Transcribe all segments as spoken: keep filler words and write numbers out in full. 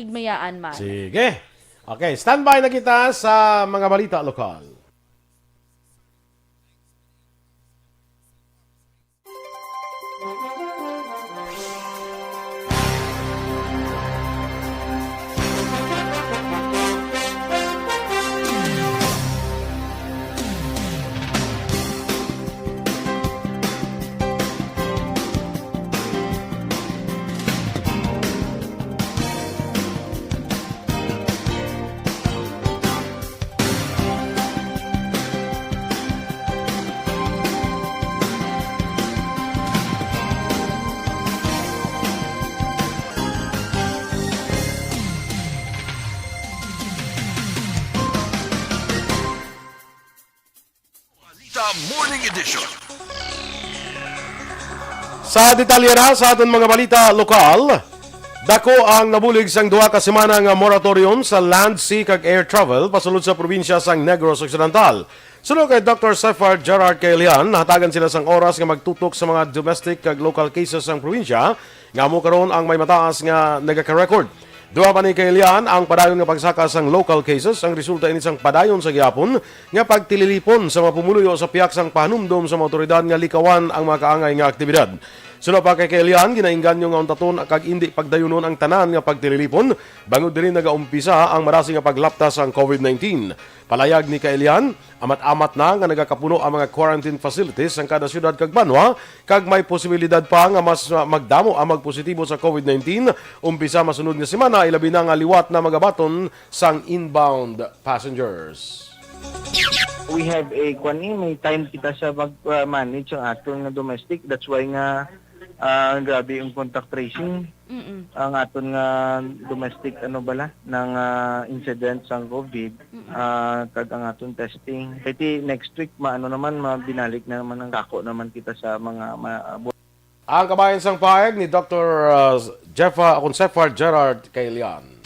Higmayaan man. Sige. Okay, standby na kita sa mga balita lokal. Balita Morning Edition. Sa detalye na sa aton mga balita lokal, dako ang nabulig sang duha ka semana nga moratorium sa land, sea, kag air travel pasulod sa probinsya sang Negros Occidental. Suno kay Doctor Sefard Gerard Caelian, nahatagan sila sang oras nga magtutok sa mga domestic kag local cases sang probinsya, nga amo karon ang may mataas nga nagaka-record. Duha pa ni Caelian, ang padayon nga pagsaka sang local cases ang resulta ini sang padayon sa gihapon nga pagtililipon sa mga pumuluyo sa pihak sang pahanumdom sa mga awtoridad nga likawan ang mga kaangay nga aktibidad. Suno pa kay Caelian, ginainganyo nga untaton kag indi pagdayunon ang tanan nga pagtililipon bangod diri nagaumpisa ang marasi nga paglapta sang covid nineteen. Palayag ni Caelian, amat-amat na nga nagakapuno ang mga quarantine facilities sang kada syudad kag banwa, kag may posibilidad pa nga mas magdamo ang magpositibo sa covid nineteen umpisa masunod nga semana, ilabi na nga liwat na magabaton sang inbound passengers. We have a, kwan, eh, may time kita sa mag, uh, manage ang aton nga domestic. That's why nga, ah, grabe yung contact tracing. Mm-mm. Ang aton nga domestic, ano bala, ng, ah, incident sang covid, Mm-mm. ah, kag ang aton testing. Kay ti next week, maano naman, mabinalik na naman ang dako naman kita sa mga ma-, Ang kabahin sang pahayag ni Doctor, uh, Jeffa, akon Sefard Gerard Caelian.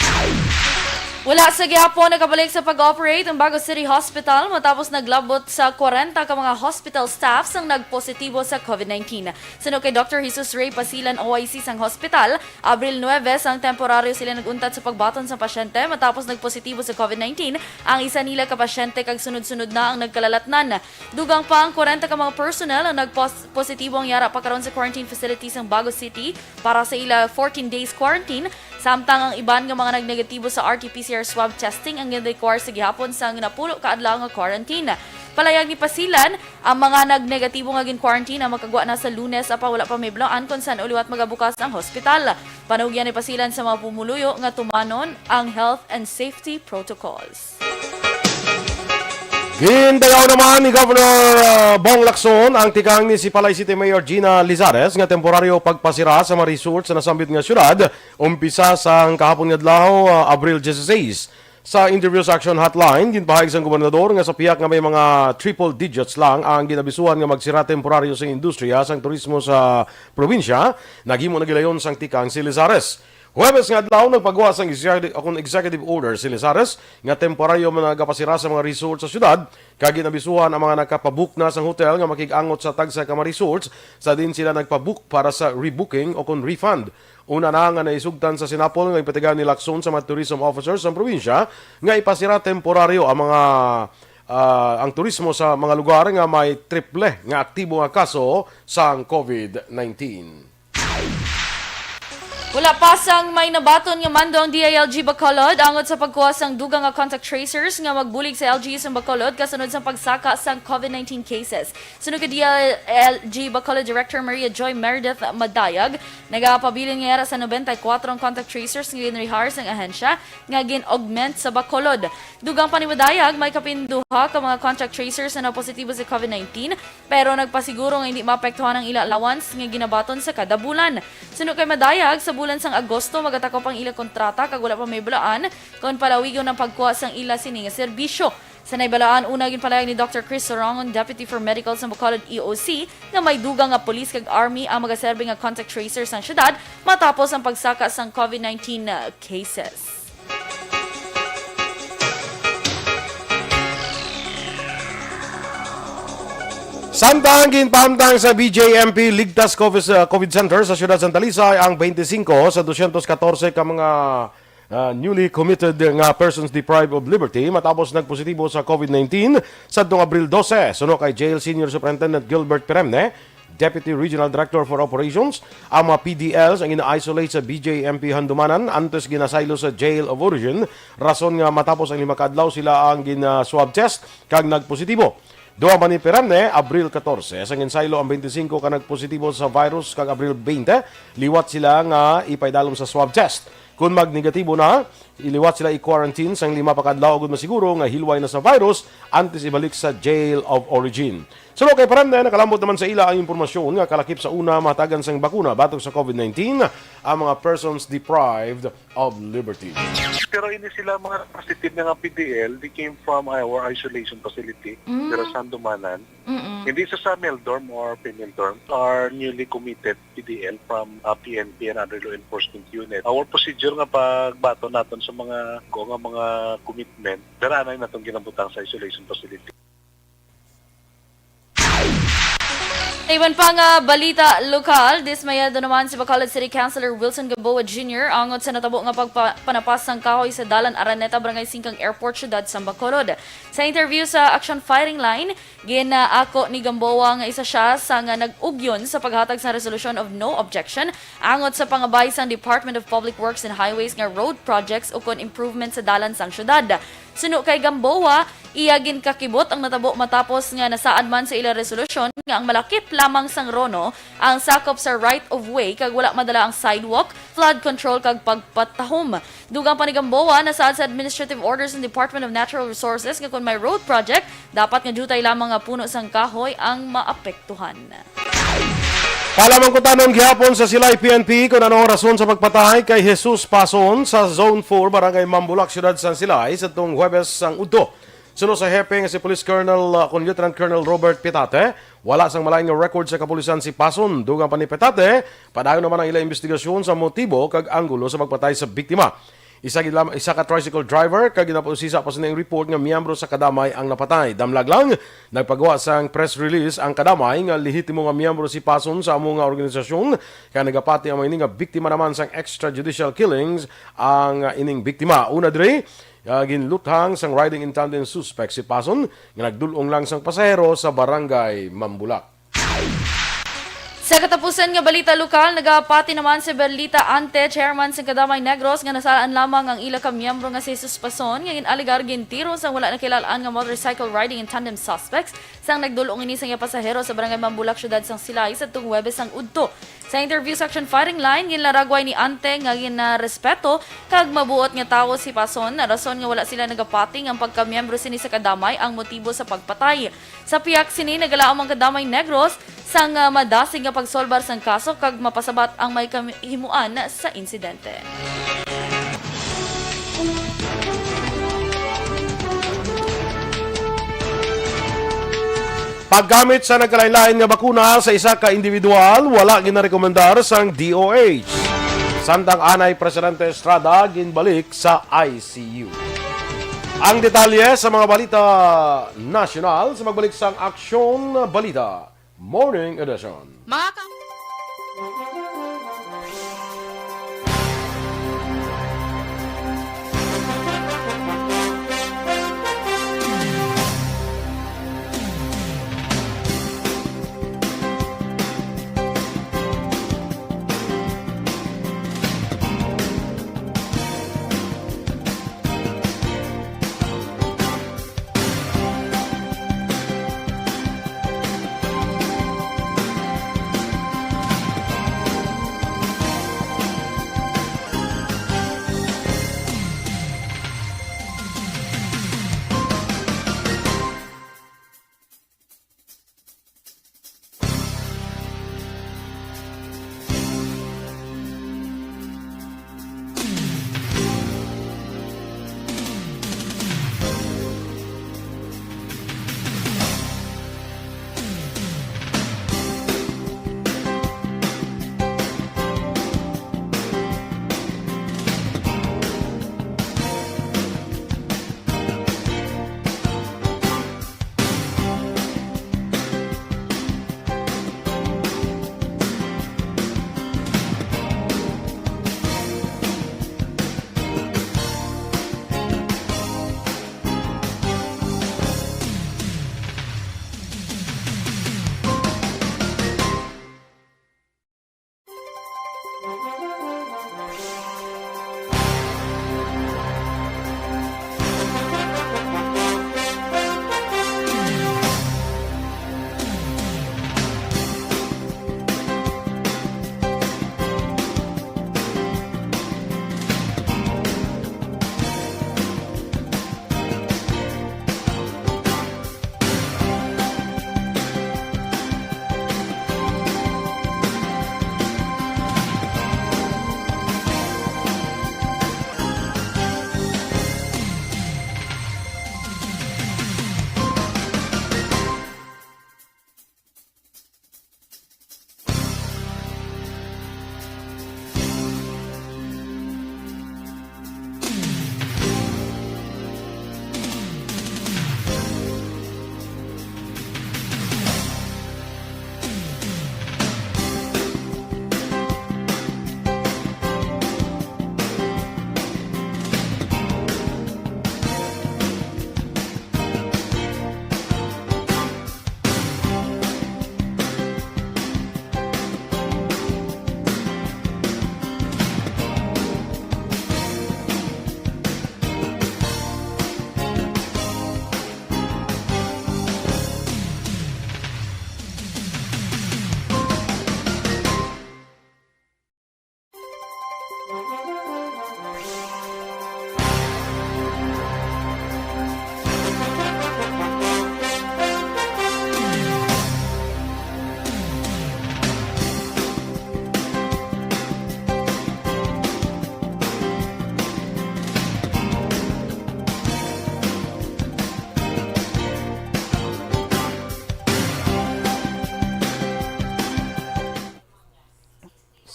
Wala sa gihapon nakabalik sa pag-operate ang Bago City Hospital matapos naglabot sa kwarenta ka mga hospital staff sang nagpositibo sa covid nineteen. Suno kay Doctor Jesus Ray Pasilan, O I C sang hospital, Abril nuebe sang temporaryo sila nag-untat sa pagbaton sa pasyente matapos nagpositibo sa covid nineteen ang isa nila ka pasyente kag sunod-sunod na ang nagkalalatnan. Dugang pa ang kwarenta ka mga personnel ang nagpos-, positibo ang yara pa karon sa quarantine facility sang Bago City para sa ila fourteen days quarantine, samtang ang iban nga mga nagnegatibo sa R T P C R swab testing ang gin-require sa gihapon sang napulo ka adlaw nga quarantine. Palayag ni Pasilan, ang mga nagnegatibo nga gin-quarantine ang makagwa na sa Lunes, apan wala pa mabal-an kon san-o liwat magabukas ang hospital. Panugyan ni Pasilan sa mga pumuluyo nga tumanon ang health and safety protocols. Gindayaw naman ni Governor, uh, Bong Lacson ang tikang ni Sipalay City Mayor Gina Lizares nga temporaryo pagpasira sa mga resort sa nasambit nga syudad, umpisa sang kahapon nga adlaw, uh, Abril dieciséis. Sa interview sa Action Hotline, ginpahayag sang gobernador nga sa pihak nga may mga triple digits lang ang ginabisuhan nga magsira temporaryo sang industriya sang turismo sa probinsya, naghimo na gilayon sang tikang si Lizares. Huwebes nga adlaw, nagpagawa sang executive, akon executive order si Lizares nga temporaryo man nagapasira sa mga resort sa syudad, kag ginabisuhan ang mga nakapabook na sang hotel nga makig-angot sa tagsa ka mga resort sa diin sila nagpabook para sa rebooking o kon refund. Una na nga naisugtan sa sinapol nga ipatigayon ni Lacson sa mga tourism officers sang probinsya nga ipasira temporaryo ang mga, ah, ang turismo sa mga lugar nga may triple nga aktibo nga kaso sang covid nineteen. Wala pa sang may nabaton nga mando ang D I L G Bacolod angot sa pagkuha sang dugang nga contact tracers nga magbulig sa L G U sang Bacolod kasunod sang pagsaka sang covid nineteen cases. Suno kay D I L G Bacolod Director Maria Joy Meredith Madayag, nagapabilin nga yara sa nobenta y kuwatro ang contact tracers nga gin-rehire sang ahensya nga gin-augment sa Bacolod. Dugang pa ni Madayag, may kapinduha ka mga contact tracers na napositibo sa covid nineteen, pero nagpasiguro nga hindi maapektuhan ang ila allowance nga ginabaton sa kada bulan. Suno kay Madayag, sa bulan sang Agosto magatakop ang ila kontrata kag wala pa mahibaluan kon palawigon ang pagkuha sang ila sini nga serbisyo. Sa nahibaluan, una ginpalayag ni Doctor Chris Sorongon, Deputy for Medical sa Bacolod E O C, nga may dugang nga police kag army ang magaserbi nga contact tracer sang syudad matapos ang pagsaka sang covid nineteen cases. Samtang ginpahamtang sa B J M P Ligtas COVID, uh, COVID Center sa siyudad Santa Lisay ang twenty-five sa dosyentos katorse ka mga Ah, newly committed nga persons deprived of liberty matapos nagpositibo sa COVID nineteen sadtong Abril dose. Suno kay Jail Senior Superintendent Gilbert Peremne, Deputy Regional Director for Operations, ang mga P D Ls ang gina-isolate sa B J M P Handumanan antes ginasaylo sa Jail of Origin, rason nga matapos ang lima ka adlaw sila ang gina-swab test kag nagpositibo. Dugang pa ni Peremne, Abril katorse, sang ginsaylo ang twenty-five ka nagpositibo sa virus kag Abril twenty, liwat sila nga ipaidalom sa swab test. Kon magnegatibo na, iliwat sila i-quarantine sang lima pa ka adlaw agud masiguro nga hilway na sa virus antes ibalik sa Jail of Origin. Suno kay Peremne, nakalambot naman sa ila ang impormasyon nga kalakip sa una mahatagan sang bakuna batok sa COVID nineteen ang mga persons deprived of liberty. Pero ini sila mga positive na nga P D L, they came from our isolation facility, Mm. pero sa Handumanan. Mm-mm. Hindi sa, sa male dorm or female dorm, are newly committed P D L from, uh, P N P and other law enforcement unit. Our procedure nga pagbaton naton sa mga ko nga mga commitment, dara na naton ginabutang sa isolation facility. Sa iban pa nga balita lokal, dismayado naman si Bacolod City Councilor Wilson Gamboa Junior angot sa natabo nga pagpanapas sang kahoy sa Dalan Araneta, Barangay Singkang Airport, Siyudad sang Bacolod. Sa interview sa Action Firing Line, ginaako ni Gamboa nga isa siya sa nga nag-ugyon sa paghatag sa resolution of no objection angot sa pangabay sang Department of Public Works and Highways nga road projects ukon improvement sa dalan sang siyudad. Suno kay Gamboa, iya ginkakibot ang natabo matapos nga nasaad man sa ila resolusyon nga ang malakip lamang sang RONO ang sakop sa right of way kag wala madala ang sidewalk, flood control kag pagpatahom. Dugang pa ni Gamboa, nasaad sa administrative orders ng Department of Natural Resources nga kon may road project, dapat nga diutay lamang nga puno sang kahoy ang maapektuhan. Palamangkutanon gihapon sa Silay P N P kon ano ang rason sa pagpatay kay Jesus Pason sa Zone four, Barangay Mambulak, Siyudad sang Silay, sadtong Huwebes sang udto. Suno sa hepe nga si Police Colonel, uh, kon Lieutenant Colonel Robert Pitate, wala sang malain nga record sa kapulisan si Pason. Dugang pa ni Pitate, padayon naman ang ila investigasyon sa motibo kag anggulo sa pagpatay sa biktima. Isa gid lam-, isa ka tricycle driver kag ginapausisa pa sini ang report nga miyembro sa kadamay ang napatay. Damlag lang, nagpagawa sang press release ang kadamay nga lehitimo nga miyembro si Pason sa amo nga organisasyon, kay nagapati ang mga ini nga biktima naman sang extrajudicial killings ang, ah, ining biktima. Una diri, ah, ginluthang sang riding in tandem suspect si Pason nga nagdul-ong lang sang pasahero sa Barangay Mambulak. Sa katapusan nga balita lokal, nagapati naman si Berlita Ante, chairman sa Kadamay Negros, nga nasalaan lamang ang ila ka miyembro nga si Jesus Pason nga gin-alegar gintiro sang wala nakilal-an nga motorcycle riding in tandem suspects sang nagdul-ong ini sa iya pasahero sa Barangay Mambulak, Siyudad sang Silay, sa tung Huwebes sang udto. Sa interview sa Action Firing Line, ginlaragway ni Ante nga ginarespeto kag mabuot nga tawo si Pason, rason nga wala sila nagapati nga ang pagkamiyembro sini sa Kadamay ang motibo sa pagpatay. Sa pihak sini, nagalaom ang Kadamay Negros sang, ah, madasig nga pagsolbar sang kaso kag mapasabat ang may kahimuan sa insidente. Paggamit sa nagkalain-lain nga bakuna sa isa ka individual, wala ginarekomendar sang D O H. Samtang anay, Presidente Estrada ginbalik sa I C U. Ang detalye sa mga balita nasyonal sa magbalik sang Aksyon Balita Morning Edition. Mga ka-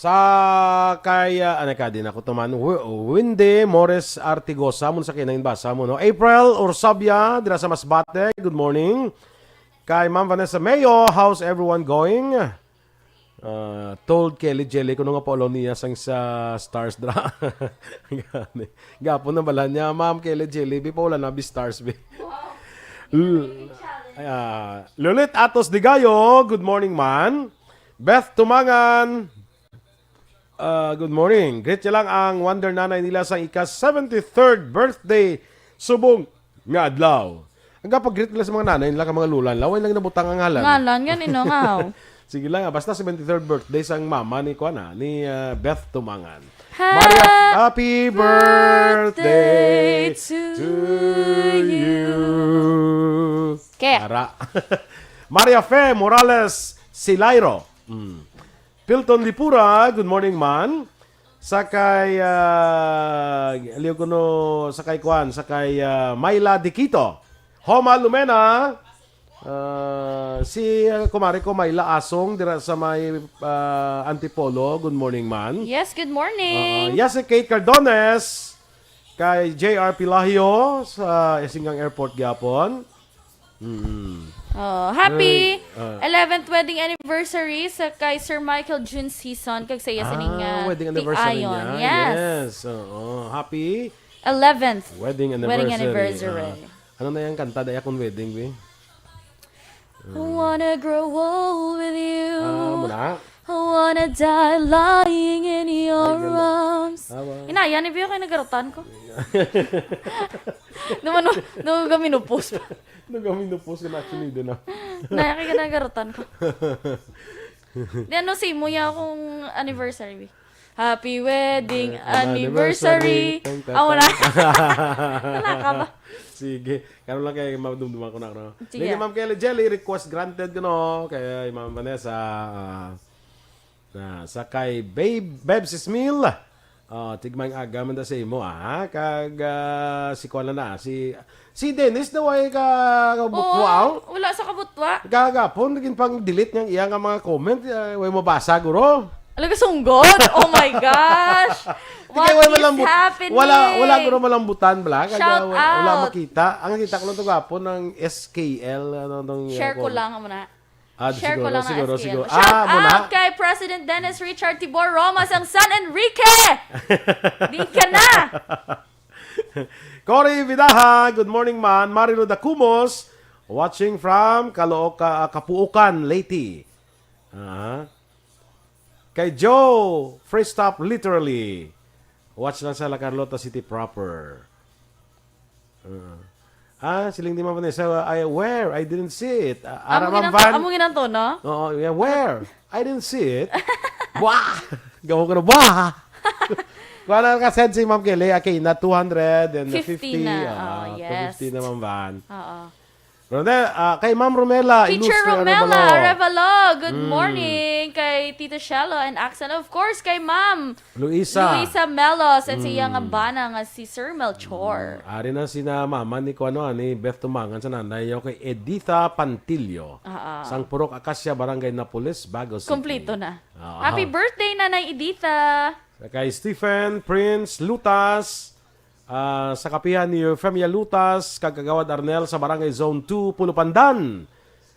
Ah, kay, ah, ano ka din ako to man? Wi-, Windy Mores Artigosa, mo sa kinang basa mo, no? April Orsabia, dira sa Masbate, good morning. Kay Ma'am Vanessa Mayo, how's everyone going? Ah, told Kelly Jelly kuno nga paulaw niya sang sa Stars dra. Gani. Gapon na bala niya, Ma'am Kelly Jelly, bi paulaw na bi Stars bi. L-, ah, Lulit Atos Digayo, good morning, man. Beth Tumangan, ah, good morning. Greet niya lang ang wonder nanay nila sa ika seventy-third birthday subong nga adlaw. Ang kapag-greet nila sa mga nanay nila, ka mga lula nila, way lang nabutang ang ngalan. Ngalan, gani, no, nga, oh. Sige lang, ah, basta seventy-third birthday sang mama ni, kuwan, ah, ni, ah, Beth Tumangan. Maria, happy birthday to you. Kaya. Ara. Maria Fe Morales Silairo. Mm. Pilton Lipura, good morning, man. Sa kay, ah, liw kuno, sa kay Kwan, sa kay, ah, Myla Diquito. Homa Lumena, ah, si, ah, kumare ko, Myla Asong, dira sa may, ah, Antipolo. Good morning, man. Yes, good morning. Ah, yes, si Kate Cardones, kay J R Pilahio, sa Esingang Airport gyapon. Mm. Oh, happy Ay, ah. eleventh wedding anniversary sa kay Sir Michael June Season, kag sa iya sining, Ah, ah, wedding anniversary tiayon. Niya. Yes. Yes, oo. Happy eleventh wedding wedding anniversary. Anniversary. Ah, ano na yung kanta na akong wedding, bi? I wanna grow old with you. Ah, muna? I wanna die lying in your Ay, ganda. Arms. Ah, wow. Inaya ni Bio kay nagarutan ko. Naman, no, no, gaminupos pa. Nagaminupos ka na, actually, doon, ah. Naya kay nagarutan ko. Di ano, si Muya akong anniversary, bi. Happy wedding Happy anniversary. Anniversary. Tang, tang, Awa na. tang. Wala ka ba? Sige. Karon lang kay madumduman ko na, no? Sige. Lady Ma'am Kelly Jelly, request granted ko, no? Kay Ma'am Vanessa, ah, na, sa kay Babe, Bebs Smil. Oh, tigmang aga man da sa imo, ah. Kag, ah, si Kuan na, si, si Dennis daw ay ka, kabutwa, Oo, oh. Wala sa kabutwa. Kagapon, naging pang delete niyang iya nga mga comment, eh, way mabasa, guro. Alaga sunggod? Oh my gosh! What Ikaw ay is malambu-, happening? Wala, wala, guro, malambutan, bala. Kag, Shout ah, wala, wala out. Makita. Ang kita ko lang to gapon ng S K L, ano, tong, Share ko ah, lang, amo na. Ah, Share siguro, ko lang ng siguro, S K L. Siguro. Shout Ah, muna. Out kay President Dennis Richard Tibor Roma sang San Enrique! Di ka na! Cory Vidaja, good morning, man. Marilu Dacumos, watching from Calooca, ah, Capuucan, Leyte. Ah. Kay Joe, free stop, literally. Watch lang sa La Carlota City proper. Uh, ah, siling ni Ma'am Vanessa, "I, where? I didn't see it." Ah, ara, Amo Ma'am ginan-, Van. Amo ginan to, no? Oo, yeah, where? I didn't see it. Wah! Gawa ko na, wah! Wala ka send si Ma'am Kelly, okay, na two hundred and fifty fifty na. Ah, Oh, yes. Two fifty na, Ma'am Van. Oo. Ronel, ah, kay Ma'am Romela, Teacher Ilustre Romela Arevalo. Arevalo, good Mm. morning. Kay Tito Shelo and Axel. Of course, kay Ma'am Luisa. Luisa Melos and sa iya nga Mm. bana nga si Sir Melchor. Mm. Ari na sina mama ni kuano, ni Beth Tumangan sa nanay, o kay Editha Pantilio. Ah, ah. Sang Purok Acacia, Barangay Napoles, Bago City. Kompleto na. Ah, Happy ah. birthday, Nanay Editha! Kay Stephen Prince Lutas, ah, sa kapihan ni Eufemia Lutas, kag Kagawad Arnel sa Barangay Zone two, Pulupandan.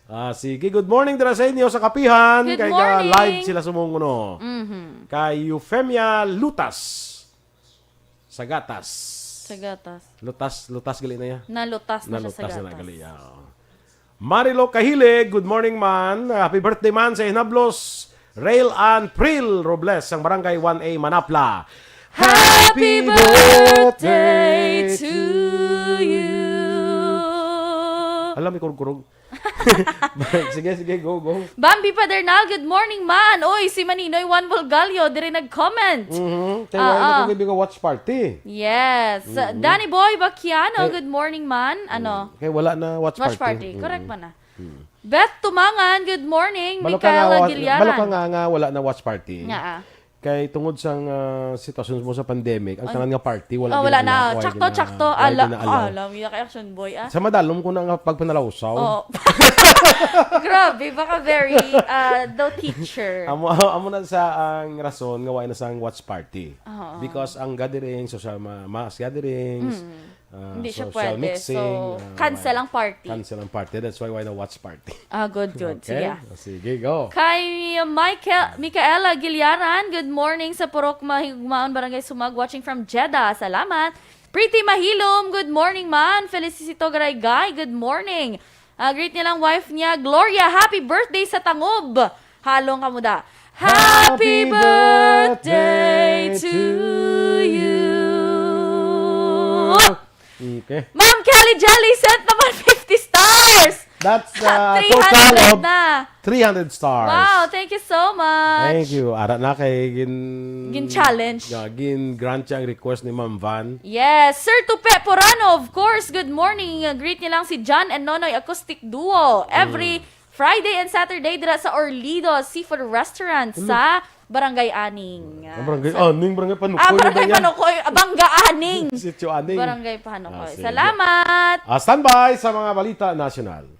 Ah, sige, good morning dira sa inyo sa kapihan. Good Kay morning. Ka-live sila sumong, no? Mhm. Kay Eufemia Lutas. Sa gatas. Sa gatas. Lutas, lutas gali na ya. Nalutas na siya sa Nalutas na gatas. gali ya, oo. Marilo Kahili, good morning, man. Happy birthday, man, sa Hinablos, Rail and Pril Robles, ang Barangay one A, Manapla. Happy birthday to you. Alam, may kurog-kurog. Sige, sige, go, go. Bambi Padernal, good morning, man. Oy, si Maninoy Juan Volgalio, diri nag-comment. Mhm. Kay Ah, wala ah. na kung ibig watch party. Yes. Mm-mm. Danny Boy Baquiano, Kay good morning, man. Ano? Mm. Kay wala na watch Watch party. party. Correct Mm-mm. man na. Mm. Beth Tumangan, good morning. Balo ka Micaela nga wa-, Giliaran. balo ka nga, nga wala na watch party. Nga, ah. Kay tungod sang, ah, sitwasyon mo sa pandemic, ang Ang tanan nga party, wala Oh, gina-, wala na. wala Tsakto, gina-, tsakto. wala Ala, gina-allow. Alam, iya kay Action Boy, ah. Sa madalom ko na nga pagpanalawsaw. Oo. Grabe, baka very, ah, daw teacher. Amo, amo na sa ang rason nga wala na sang watch party. Oo. Because ang gathering, social ma-, mass gatherings, Mm. ah, Hindi siya social pwede. mixing, So, ah, cancel wala. ang party. Cancel ang party. That's why wala na watch party. Ah, good, good. Sige, Okay? ah. O, sige, go. Kay Michael, Micaela Giliaran, good morning sa Purok Mahigugmaon, Barangay Sumag, watching from Jeddah. Salamat. Pretty Mahilom, good morning, man. Felicito Garaygay, good morning. Ah, greet niya lang wife niya, Gloria, happy birthday sa Tangob. Halong kamo da. Happy Happy birthday birthday to to you. you. Okay. Ma'am Kelly Jelly sent naman fifty stars. That's the Three hundred total of na. three hundred stars. Wow, thank you so much. Thank you. Ara na kay gin-, Gin-challenge. Yeah, gin-grant siya ang request ni Ma'am Van. Yes, Sir Tupe Porano, of course. Good morning. Uh, greet niya lang si John and Nonoy Acoustic Duo every Mm. Friday and Saturday dira sa Orlido Seafood Restaurant Ano? sa Barangay Aning. Ang Barangay Sa Aning, Barangay Panukoy Ah, na ba Barangay yan? Panukoy, ah, Bangga Aning. Sitio Aning. Barangay Panukoy. Ah, sige. Salamat! Ah, standby sa mga balita nasyonal.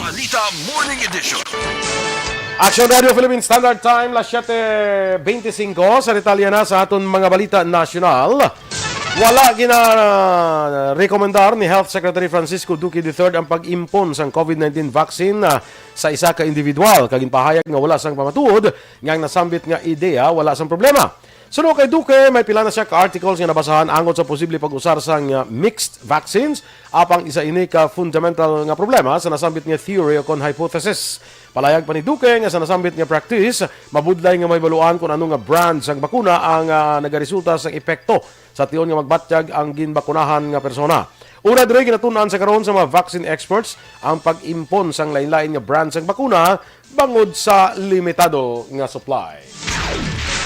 Balita Morning Edition. Action Radio Philippine Standard Time, las siete veinticinco. Sa detalye na sa aton mga balita nasyonal, wala ginarekomendar ni Health Secretary Francisco Duque the third ang pag-impon sang COVID nineteen vaccine, ah, sa isa ka individual, kag ginpahayag nga wala sang pamatuod nga ang nasambit nga ideya wala sang problema. Suno kay Duque, may pila na siya ka articles nga nabasahan angot sa posible pag-usar sang, ah, mixed vaccines, apang isa ini ka fundamental nga problema sa nasambit nga theory o kon hypothesis. Palayag pa ni Duque nga sa nasambit nga practice, mabudlay nga mahibaluan kon ano nga brand sang bakuna ang, ah, nagaresulta sang epekto sa tion nga magbatyag ang ginbakunahan nga persona. Una diri, ginatun-an sa karon sa mga vaccine experts ang pag-impon sang lain-lain nga brand sang bakuna bangod sa limitado nga supply.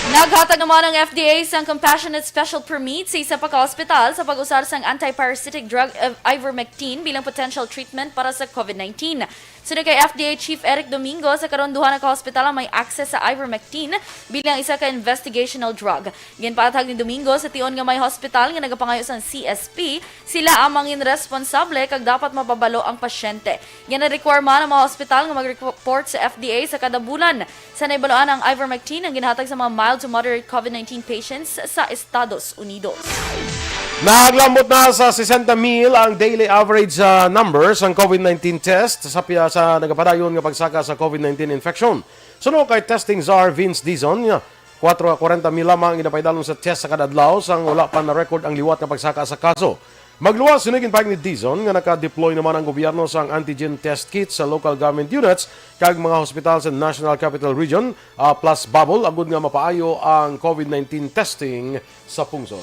Naghatag naman ang F D A sang compassionate special permit sa isa pa ka ospital sa pag-usar sang antiparasitic drug, uh, ivermectin bilang potential treatment para sa COVID nineteen. Suno kay F D A Chief Eric Domingo, sa karon duha na ka hospital ang may access sa ivermectin bilang isa ka investigational drug. Ginpaathag ni Domingo sa tion nga may hospital nga nagapangayo sang C S P, sila ang mangin responsable kag dapat mapabalo ang pasyente. Ginarequire man ang mga hospital nga mag-report sa F D A sa kada bulan. Sa naibaluan, ang ivermectin ang ginahatag sa mga mild to moderate COVID nineteen patients sa Estados Unidos. Naglambot na sa sesenta mil ang daily average, ah, numbers ang COVID nineteen test sa pia-, sa nagapadayon nga pagsaka sa COVID nineteen infection. Suno kay testing czar Vince Dizon, kwatro, kwarenta mil lamang ang ginapaidalom sa test sa kada adlaw sang wala pa na-record ang liwat nga pagsaka sa kaso. Magluwas sini, ginpahayag ni Dizon nga naka-deploy naman ang gobyerno sang antigen test kits sa local government units kag mga hospital sa National Capital Region, ah, plus Babol, agud nga mapaayo ang COVID nineteen testing sa pungsod.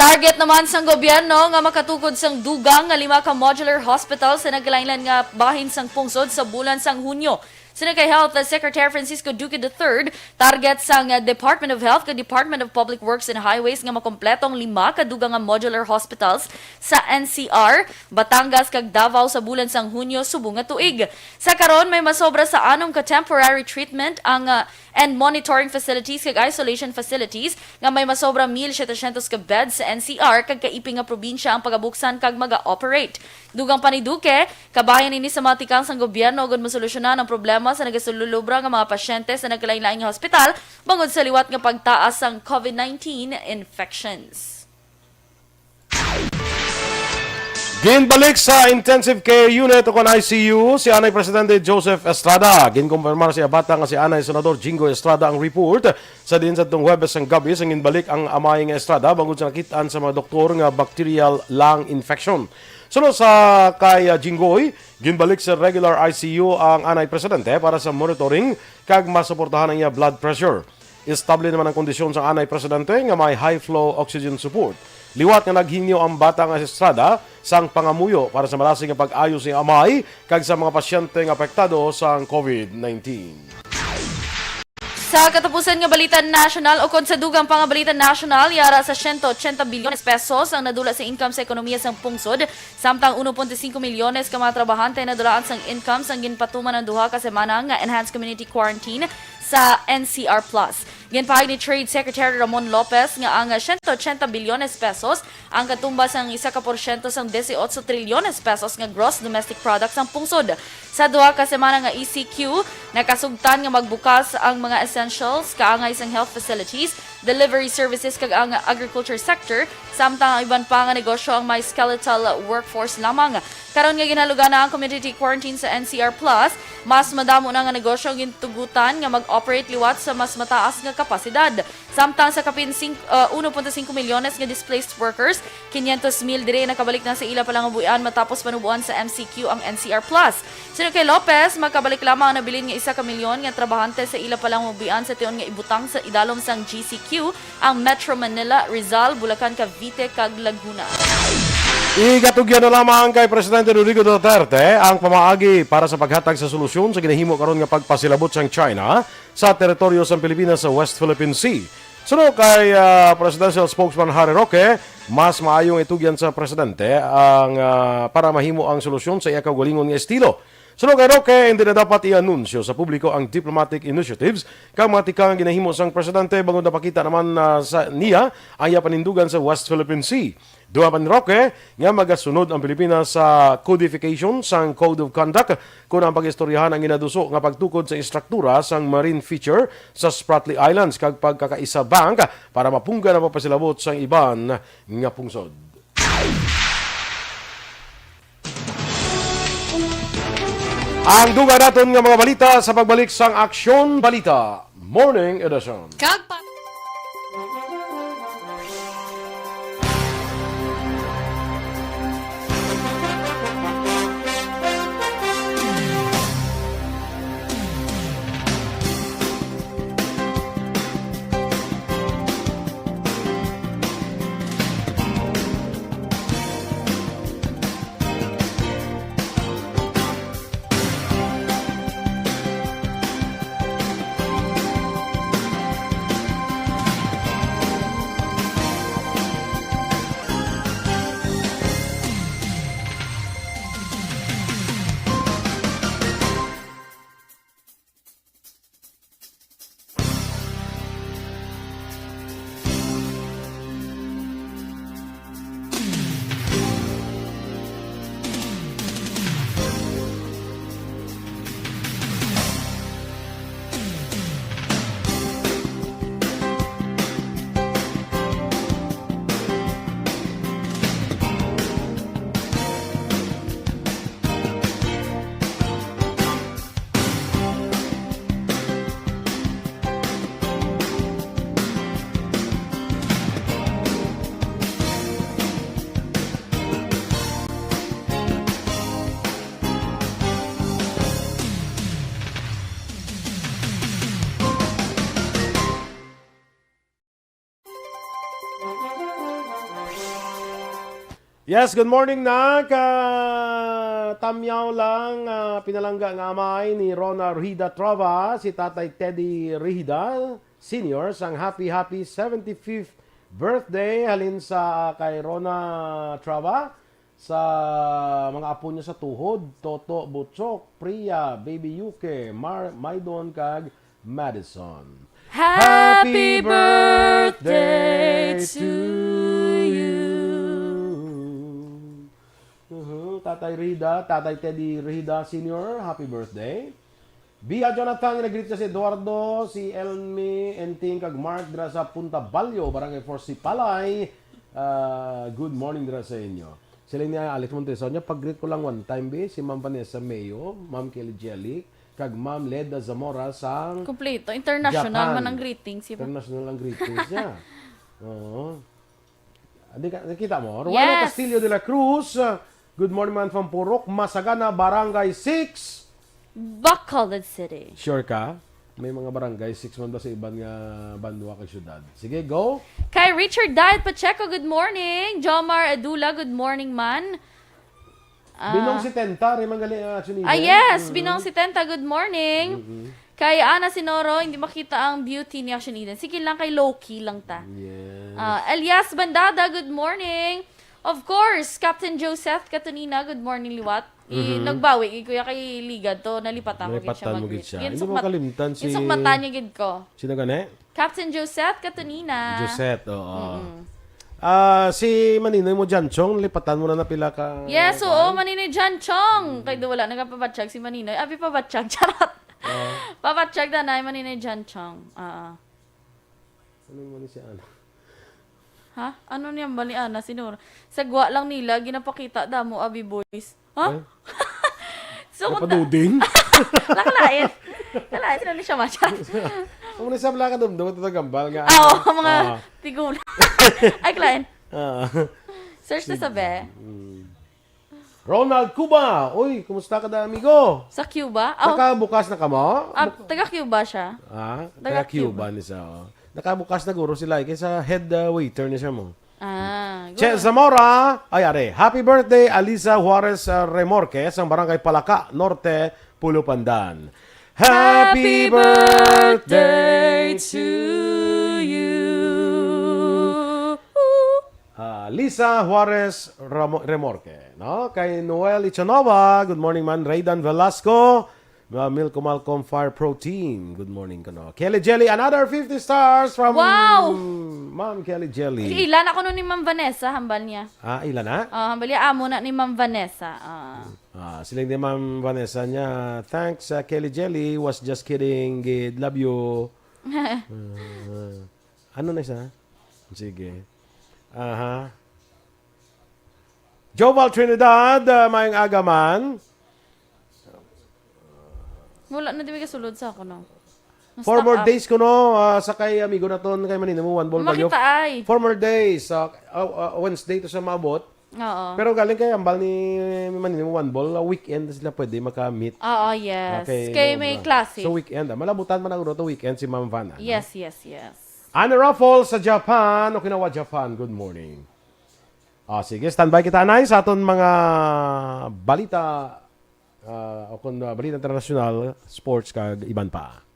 Target naman sang gobyerno nga makatukod sang dugang nga lima ka modular hospital sa nagkalainlain nga bahin sang pungsod sa bulan sang Hunyo. Suno kay Health Secretary Francisco Duque the third, target sang, uh, Department of Health kag Department of Public Works and Highways nga makompleto ang lima ka dugang nga modular hospitals sa N C R, Batangas kag Davao sa bulan sang Hunyo subong nga tuig. Sa karon, may masobra sa anom ka temporary treatment ang, uh, and monitoring facilities kag isolation facilities nga may masobra mil setecientos ka beds sa N C R kag kaiping nga probinsya ang pagabuksan kag maga-operate. Dugang pa ni Duque, kabahin ini sa mga tikang sang gobyerno agud masolusyonan ang problema sa nagasululubra nga mga pasyente sa nagkalainlain nga hospital bangod sa liwat nga pagtaas sang COVID nineteen infections. Ginbalik sa intensive care unit o kon I C U si anay Presidente Joseph Estrada. Ginkumpirmar sa iya bata nga si anay Senador Jinggoy Estrada ang report sa diin sa tong Huwebes sang gabi sang ginbalik ang amay nga Estrada bangod sa nakit-an sa mga doktor nga bacterial lung infection. Suno sa kay, ah, Jinggoy, ginbalik sa regular I C U ang anay Presidente para sa monitoring kag masuportahan ang iya blood pressure. Estable naman ang kondisyon sang anay Presidente nga may high-flow oxygen support. Liwat nga naghingyo ang bata nga si Estrada sang pangamuyo para sa malasig nga pag-ayo sa amay kag sa mga pasyente nga apektado sang COVID nineteen. Sa katapusan nga balita nasyonal, ukon sa dugang pa nga balita nasyonal, yara sa siyento ochenta bilyones pesos ang nadula sa income sa ekonomiya sang pungsod, samtang uno punto singko milyones ka mga trabahante nadulaan sang income sang ginpatuman ang duha ka semana nga enhanced community quarantine sa N C R Plus. Ginpahayag ni Trade Secretary Ramon Lopez nga ang siyento ochenta bilyones pesos ang katumbas sang isa ka porsyento sang dieciocho trilyones pesos nga gross domestic product sang pungsod. Sa duha ka semana nga E C Q, nakasugtan nga magbukas ang mga essentials, kaangay sang health facilities, delivery services kag ang agriculture sector, samtang ang iban pa nga negosyo ang may skeletal workforce lamang. Karon nga ginhalugan na ang community quarantine sa N C R Plus, mas madamo na nga negosyo ang gintugutan nga mag-operate liwat sa mas mataas nga kapasidad. Samtang sa kapin sing-, uh, uno punto singko milyones nga displaced workers, quinientos mil diri nakabalik na sa ila palangabuhian matapos panuboan sa M C Q ang N C R Plus. Suno kay Lopez, makabalik lamang ang nabilin nga isa ka milyon nga trabahante sa ila palangabuhian sa tion nga ibutang sa idalom sang G C Q ang Metro Manila, Rizal, Bulacan, Cavite, kag Laguna. Igatugyan na lamang kay Presidente Rodrigo Duterte ang pamaagi para sa paghatag sa solusyon sa ginahimo karon nga pagpasilabot sang China sa teritoryo sang Pilipinas sa West Philippine Sea. Suno kay, ah, Presidential Spokesman Harry Roque, mas maayong itugyan sa presidente ang, ah, para mahimo ang solusyon sa iya kaugalingon nga estilo. Suno kay Roque, hindi na dapat i-anunsyo sa publiko ang diplomatic initiatives kag mga tikang ginahimo sang presidente bangod napakita naman, ah, sa niya ang iya panindugan sa West Philippine Sea. Dugang pa ni Roque nga magasunod ang Pilipinas sa codification sang Code of Conduct kon ang pag-istoryahan ang ginaduso nga pagtukod sa istruktura sang marine feature sa Spratly Islands kag pagkakaisa bank para mapunggan ang pagpasilabot sang iban nga pungsod. Ang dugang naton nga mga balita sa pagbalik sang Aksyon Balita Morning Edition. Kag pa- Yes, good morning, Nak. Ah, tamyaw lang, ah, pinalangga nga amay ni Rona Rida Trava, si Tatay Teddy Rida Senior, sang happy, happy seventy-fifth birthday halin sa kay Rona Trava, sa mga apo niya sa tuhod, Toto Butchok, Priya, Baby Yuke, Mar-, Maidon, kag Madison. Happy birthday to you. Mhm, Tatay Rida, Tatay Teddy Rida Senior, happy birthday. Biha Jonathan, nag-greet siya si Eduardo, si Elmi, Enting, kag Mark dira sa Punta Balyo, Barangay four, Sipalay. Ah, good morning dira sa inyo. Sila ni Alex Montesa niya, pag-greet ko lang one time, be, si Ma'am Vanessa Mayo, Ma'am Kelly Jelly, kag Ma'am Leda Zamora sang Kompleto. International Japan. Man ang greetings, di ba? International ang greetings niya. Oo. Adi ka, nakita mo? Ruano Yes. Castillo de la Cruz, uh, good morning man from Purok Masagana, Barangay six. Bacolod City. Sure ka? May mga barangay six man ba sa iban nga banwa kag syudad? Sige, go. Kay Richard Diet Pacheco, good morning. Jomar Adula, good morning man. Ah. Binong setenta, rin man gali ang action Ah, leader. Yes, Mm. Binong setenta, good morning. Mm-mm. Kay Ana Sinoro, hindi makita ang beauty ni Action Eden. Sige lang, kay low-key lang ta. Yes. Ah, Elias Bandada, good morning. Of course, Captain Joseph Katunina, good morning, liwat. I, Mhm. Nagbawi, i, kuya, kay Ligad to, nalipatan ko gid siya Nalipatan mo mag-greet. gid siya. Hindi mo Ginsukmat-, kalimtan si ginsukmatan niya gid ko. Sino gani? Captain Joseph Katunina. Josette, oo. Mm-mm. Ah, si Maninoy mo, Jan Chong, lipatan mo na na pila ka Yes, oo, kuwan? Maninoy Jan Chong. Mm. Kay do wala nagapabatsyag si Maninoy. Abi pabatsyag, charot. Oo. Pabatsyag na na, Maninoy Jan Chong. Oo. Ano man si Ana? Ha? Ano niya ba ni Ana? Sinuro? Sa gwa lang nila, ginapakita damo, abi boys. Ha? Ay. So, kung ta- Napaduding? Nakalain. Nakalain, sino ni siya, Masha? Ang muna sa Blanca Dumdum, ito gambal nga. Ah, oo, mga Ah. Tigulang. Ay, client. Ah. Search na Sige. Sabi. Mm. Ronald Cuba. Uy, kumusta ka da, amigo? Sa Cuba? Oh. Nakabukas na ka mo? Ah, Buk- taga Cuba siya. Ah, Taga taga Cuba Cuba. Ni siya, oh. Nakabukas na guro sila, eh, kaysa head, uh, waiter ni siya mo. Ah, Che good. Zamora, ay, are. Happy birthday, Alisa Juarez, uh, Remorque, sang Barangay Palaka, Norte, Pulupandan. Happy Happy birthday birthday to you. Ah, Lisa Juarez Ramo-, Remorque, no? Kay Noel Ichanova, good morning man. Raydan Velasco, uh, Milko Malcolm Fire Protein, good morning kuno. Kelly Jelly, another fifty stars from Wow! Ma'am Kelly Jelly. Ila na kuno ni Ma'am Vanessa, hambal niya. Ah, ila na? Oh, hambal niya, amo na ni Ma'am Vanessa. Ah. Ah, siling ni Ma'am Vanessa niya, "Thanks, ah, Kelly Jelly. Was just kidding. Gid, love you." Ah, ano na isa? Sige. Aha. Joval Trinidad, ah, maayong aga man. Wala na di may kasulod sa ako, no? Former days ko, no, ah, sa kay amigo naton kay Manino mo, one ball Makita kayo. Ay. Former days, ah, ah, ah, Wednesday to sa maabot. Oo. Pero galing kay ambal ni Manino mo, one ball, ah, weekend sila pwede maka-meet. Oo, yes. Okay, Kay no, may ma-, klase. So weekend, ah, malabutan man ang Roto weekend si Ma'am Van, ano? Yes, yes, yes. Anna Raffles sa Japan, Okinawa, Japan. Good morning. Ah, sige, standby kita, anay, sa aton mga balita, ah, o kung, ah, balita internasyonal, sports, kag iban pa.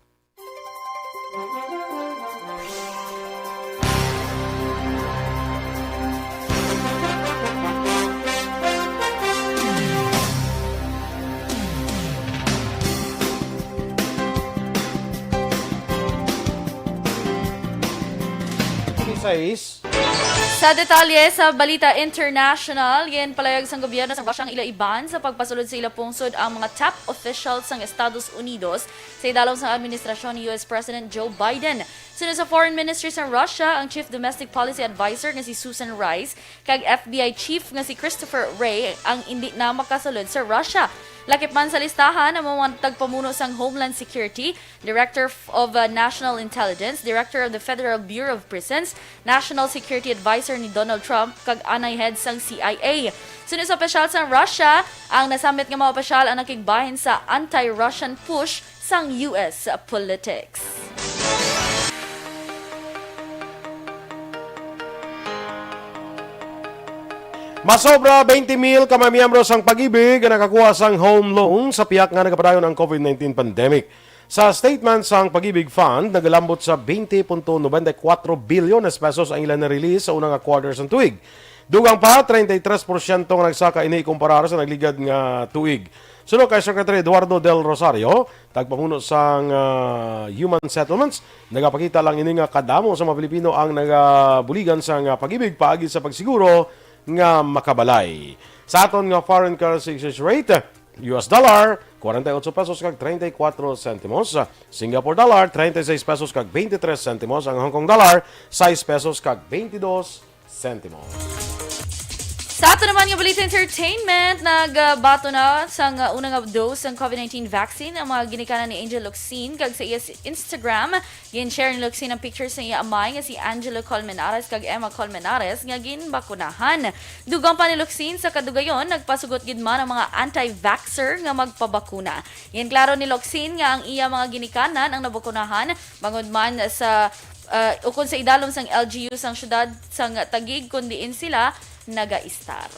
Sa detalye sa balita international, ginpalayag sang gobyerno sa Russia ang ila i-ban sa pagpasulod sa ila pungsod ang mga top officials sang Estados Unidos sa idalom sang administrasyon ni U S President Joe Biden. Suno sa Foreign Ministry sa Russia, ang Chief Domestic Policy Advisor nga si Susan Rice kag F B I Chief nga si Christopher Wray ang indi na makasulod sa Russia. Lakip man sa listahan ang mga tagpamuno sang Homeland Security, Director of, uh, National Intelligence, Director of the Federal Bureau of Prisons, National Security Advisor ni Donald Trump, kag anay head sang C I A. Suno sa opisyal sa Russia, ang nasamit nga mga opisyal ang nakigbahin sa anti-Russian push sang U S politics. Masobra twenty mil ka mga miyembro sang Pag-ibig ang nakakuha sang home loan sa pihak nga nagapadayon ang COVID nineteen pandemic. Sa statement sang Pag-ibig Fund, nagalambot sa twenty punto noventa y cuatro bilyones pesos ang ila na-release sa una nga quarter sang tuig. Dugang pa, treinta y tres porsyento nga nagsaka ini ikumparar sa nagligad nga tuig. Suno kay Secretary Eduardo Del Rosario, tagpamuno sang, ah, Human Settlements, nagapakita lang ini nga kadamo sa mga Pilipino ang nagabuligan sang, ah, Pag-ibig paagi sa pagsiguro nga makabalay. Sa aton nga foreign currency exchange rate, U S dollar, forty-eight pesos kag treinta y cuatro centimos. Singapore dollar, treinta y seis pesos kag veintitrés centimos. Ang Hong Kong dollar, sais pesos kag veintidós centimos. Sa ato naman nga balita entertainment, nagbato na sang una nga dose sang COVID nineteen vaccine ang mga ginikanan ni Angel Locsin, kag sa iya s-, Instagram, gin-share ni Locsin ang pictures sa iya amay nga si Angelo Colmenares kag Emma Colmenares nga ginbakunahan. Dugang pa ni Locsin, sa kadugayon, nagpasugot gid man ang mga anti-vaxxer nga magpabakuna. Ginklaro ni Locsin nga ang iya mga ginikanan ang nabakunahan bangod man sa, ah, ukon sa idalom sang L G U sang siyudad sang Taguig, kun diin sila nagaistar.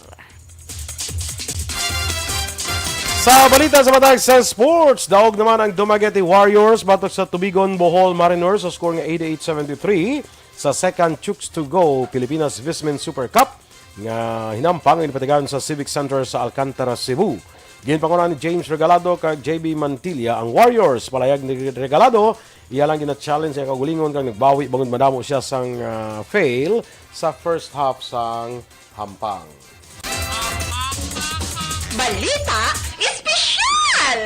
Sa balita sa matag sa sports, daog naman ang Dumaguete Warriors batok sa Tubigon Bohol Mariners sa score nga eighty-eight seventy-three sa second Chooks to Go Pilipinas Vismin Super Cup nga hinampang ipatigayon sa Civic Center sa Alcantara, Cebu. Ginpanguna ni James Regalado kag J B Mantilla ang Warriors. Palayag ni Regalado, iya lang gina-challenge ang kaugalingon kag nagbawi bangod madamo siya sang, ah, fail sa first half sang hampang. Balita Espesyal!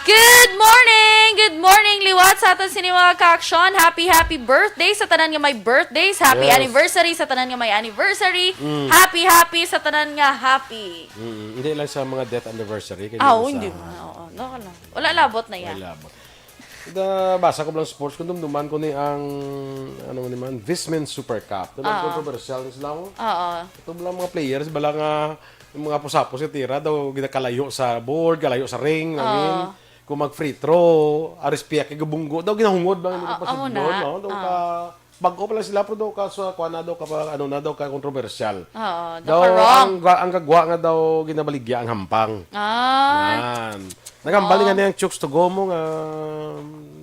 Good morning! Good morning! Liwat sa aton sini mga ka-aksyon. Happy, happy birthday sa tanan nga may birthdays. Happy Yes. anniversary sa tanan nga may anniversary. Mm. Happy, happy sa tanan nga happy. Mm, hindi lang sa mga death anniversary, kay Ah, hindi oo, sa hindi mo. Oo, no, no. Wala labot na yan. Wala labot. Nabasa ko lang sports, kung dumduman ko ni ang, ano man ni man, Vismin Super Cup. Ito lang Ah. controversial ni sila, oh. Oo. Ito lang mga players, bala nga, yung mga pusapos sa tira, daw ginakalayo sa board, kalayo sa ring, I mean, Oo. kung mag-free throw, aris piyak kay gabunggo, daw ginahungod lang yung Ah, pasunod oo na. doon, no? Daw Ah. ka, bag-o pa lang sila, pero daw ka sa, kuha na, daw ka pa, ano na, daw ka controversial. Oo, daw Daw, ka wrong. ang, ga- ang gagwa nga daw ginabaligya ang hampang. Ah. Yan. Naghambal Oo. nga niyang Chooks to Go mo nga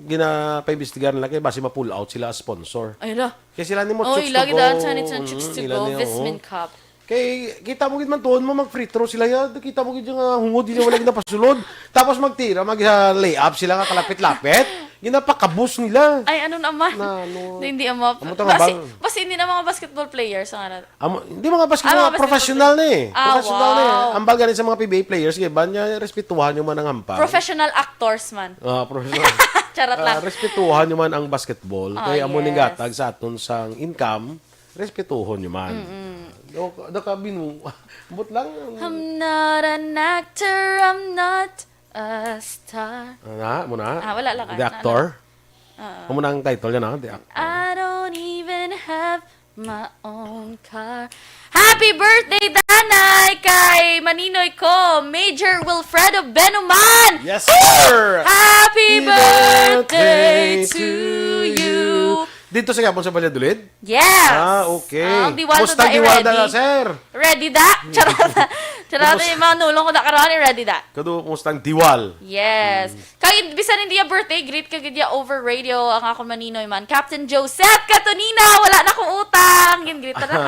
ginapaimbestigar nila kay basi ma-pull out sila as sponsor. Ay, la. Kay sila ni mo Oh, Chooks ila to Go. gidaan sa ni sa Mm, Chooks to ila Go, ni, oo. Vismin Cup. Kay kita mo gid man tuon mo mag-free throw sila ya, kita mo gid nga hungod nila wala ginapasulod. Tapos magtira, mag, ah, layup sila nga kalapit-lapit. Ginapakabus nila. Ay, ano naman? Na, ano? Hindi, hindi, ama. Amo to, Basi, hambal. basi hindi na mga basketball players ang ano. Amo, hindi mga basketball, Ah, mga mga basketball professional player. na eh. Ah, Professional na eh. wow. Ambal gani sa mga P B A players, kay ban niya, respetuhan nyo man ang hampang. Professional actors man. Ah, professional. Charot Ah, lang. respetuhan nyo man ang basketball. Ah, Kay amo ning yes. gatag sa aton sang income, respetuhon nyo man. Mm-mm. Do, do ka binu-, ambot lang. I'm not an actor, I'm not a star. Ano na? Mo na? Ah, wala lang, The ano, actor? ano? Oo. Amo na ang title niya, no? The actor. I don't even have my own car. Happy birthday, Danay, kay Maninoy ko, Major Wilfredo Benuman! Yes, Woo! sir! Happy Happy birthday birthday to to you! you! Dito sa Gabon sa Valladolid? Yes! Ah, okay. Ah, ang Diwal Kumusta na ang Diwal ready. na, sir? Ready da? Charot. Charot Kumusta? yung mga nulong ko na karon, ready da. Kadu, kumusta ang Diwal? Yes. Mm. Kay bisan hindi ya birthday, greet ka gid ya over radio ang akong maninoy man, Captain Joseph Catonina. Wala na akong utang. Gin-greet na ka.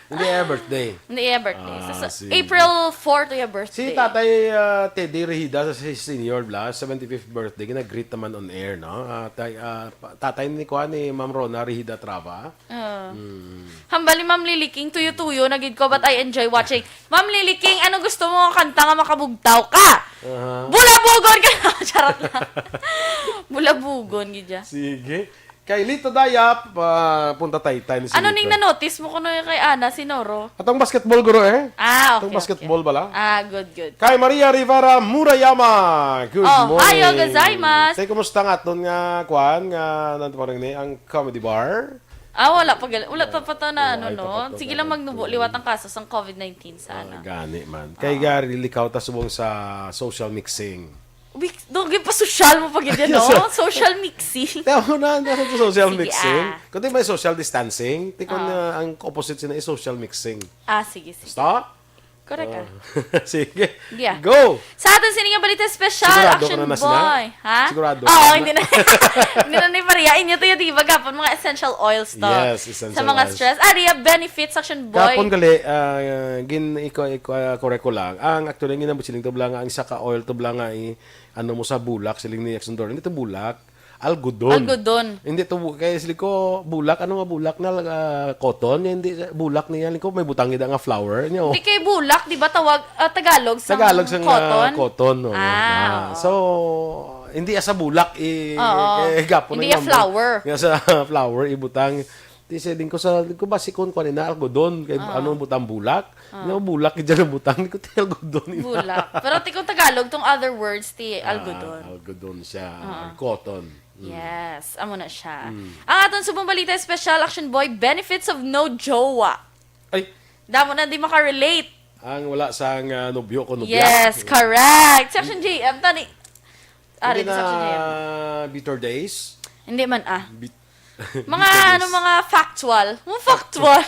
Hindi ya birthday. Hindi ya birthday. Ah, So, so, sige. April four to ya birthday. Si Tatay, ah, Teddy Rehida sa si Senior Blas, seventy-fifth birthday, gina-greet naman on air, no? Ah, tay-, ah, pa-, tatay ni kuan ni Ma'am Rona Rehida Trava. Oo. Mm. Hambal ni Ma'am Lily King, tuyo-tuyo na gid ko, but I enjoy watching. Ma'am Lily King, ano gusto mo nga kanta nga makabugtaw ka? Aha. Bulabugon ka! Charot lang. Bulabugon, gid ya. Sige. Kay Lito Dayap, ah, punta taytay ni si Ano Lito. ning na-notice mo kuno kay Ana Sinoro? Atong basketball, guro, eh. Ah, Atong okay, basketball okay. bala. Ah, good, good. Kay Maria Rivera Murayama. Good Oh, morning. Hayo gozaimasu. Tay, kumusta nga aton nga, kuan, nga, nang tumarang ni, ang comedy bar? Ah, wala pa gal-, wala pa, pa to na, Wala ano, pa, no? pa to Sige na lang magnubo, ito. liwat ang kaso sang COVID nineteen sana. Ah, gani man. Kay Oo. gari, likaw ta subong sa social mixing. Wik-, do, gid pa Social mo pa gid yan, Yes, no? sir. Social mixing. Tama na, ano sa social Sige, mixing? ah. Kundi may social distancing, ti kon Ah. uh, ang opposite sina is social mixing. Ah, sige, sige. Basta? Correct, ah. Uh, sige. Yeah. Go! Sa aton sining balita special, Sigurado Action ka na na sila? Boy. Ha? Sigurado Oo, ka na? hindi na. Hindi na ni Maria. Inyo to yung diba, gapon, mga essential oils to. Yes, essential Sa mga oils. stress. Ari, benefits, Action Boy. Kapon gali, ah, gin iko iko ah, correct ko lang. Ang actually ang ginambo siling to bala nga ang isa ka oil to bala nga i ano mo sa bulak siling ni Action Dor. Hindi to bulak, algodon. Algodon. Hindi to bu- kay siling ko bulak, ano nga bulak na ah, cotton, hindi bulak niya, siling ko may butang gid nga flour niya. Oh. Hindi kay bulak, di ba tawag, ah, Tagalog sa Tagalog sa cotton? Cotton, no. Ah, oo. So hindi sa bulak i Oo. kay gapon Hindi na ya flour. Nga sa flour ibutang. Ti siling ko sa ko ba si kon kuan na algodon kay ano butang bulak? Nga bulak gid ang butang ko ti algodon. Bulak. Pero ti kung Tagalog, tong other words, ti Ah, algodon. Algodon siya. Or cotton. Yes, amo na siya. Ang aton subong balita special, Action Boy, benefits of no jowa. Ay, Damo na di makarelate. Ang wala sang ah, nobyo ko nobya. Yes, correct. Section J M, tani. Ari, Hindi na Section J M. Bitter Days. Hindi man, ah. Bit- Mga, Bitter ano, Days. mga factual. Mga factual.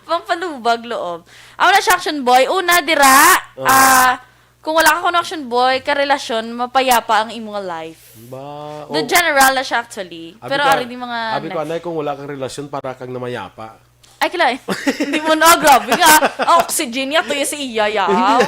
Pangpanubag loob. Ako na siya, Action Boy. Una, dira, Oh. ah, kung wala ka kuno, Action Boy, karelasyon, mapayapa ang imong life. Ba, The oh, general na siya, actually. abi Pero ko, ari di mga abi ko, next. Anay, kung wala kang relasyon, para kang namayapa. Ay, kila eh. Hindi mo na, grabe nga. Ang oxygen niya, tuyo si iya, yaw.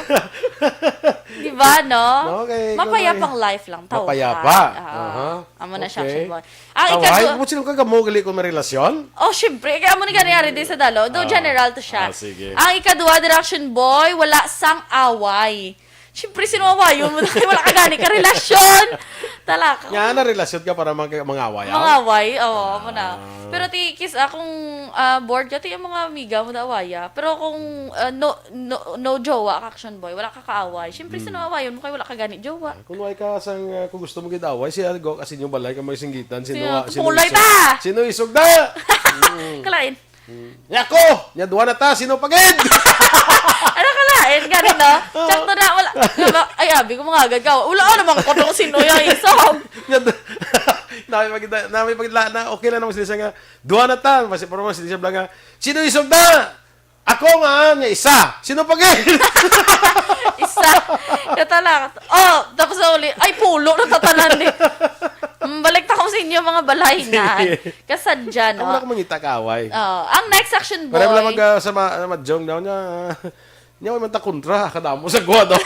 Di ba, no? Okay, Mapayapang kung life lang. Tawhad. Mapayapa. Ah, Aha. Amo na siya, Okay. Action Boy. Ang Tawhad? ikadua, Kung sino ka gamo, gali kung may relasyon? Oh, syempre. Kaya mo ni gani ari din sa dalo. Do Ah. general to siya. Ah, sige. Ang ikadua, Direction Boy, wala sang away. Syempre, sino awayon mo? Wala ka gani ka relasyon. Talaka. Nga na relasyon ka para mga, mga away. Mga away, oo, mo na. Ah. Pero ti kis, ah, kung ah, bored ka, ti ang mga amiga mo na awaya. Pero kung ah, no, no, no jowa ka, Action Boy, wala ka kaaway. Syempre, sino awayon mo kay wala ka gani jowa? Kung way ka sang uh, kung gusto mo gid away, siya go kasi yung balay ka may singgitan, sino Sino? wa- sino Tumulay isog- ta! Sino isog na? Kalain. Nya ko, nya duwa na ta, sino pa gid? Ano ka lain? Gani, no? Sakto na, wala. Diba? Ay, abi ko mga agad ka. Wala, ano naman ko kung sino yung isog. Nya du- Nami pag nami pag na okay lang naman sila nga duwa na ta, kasi pero mas siya bala nga sino isog na? Ako nga, nya isa. Sino pa gid? Isa. Katala. Oh, tapos na uli. Ay, pulo na tatanan ni. Mm, balik ta ko sa inyo, mga balay na. Kasadya, Ang wala no? ko mangita ka away. Oh, ang next, Action Boy. Pero wala mag uh, sa ma- madjong daw niya. Nya way man ta kontra, kadamo sa guwa daw.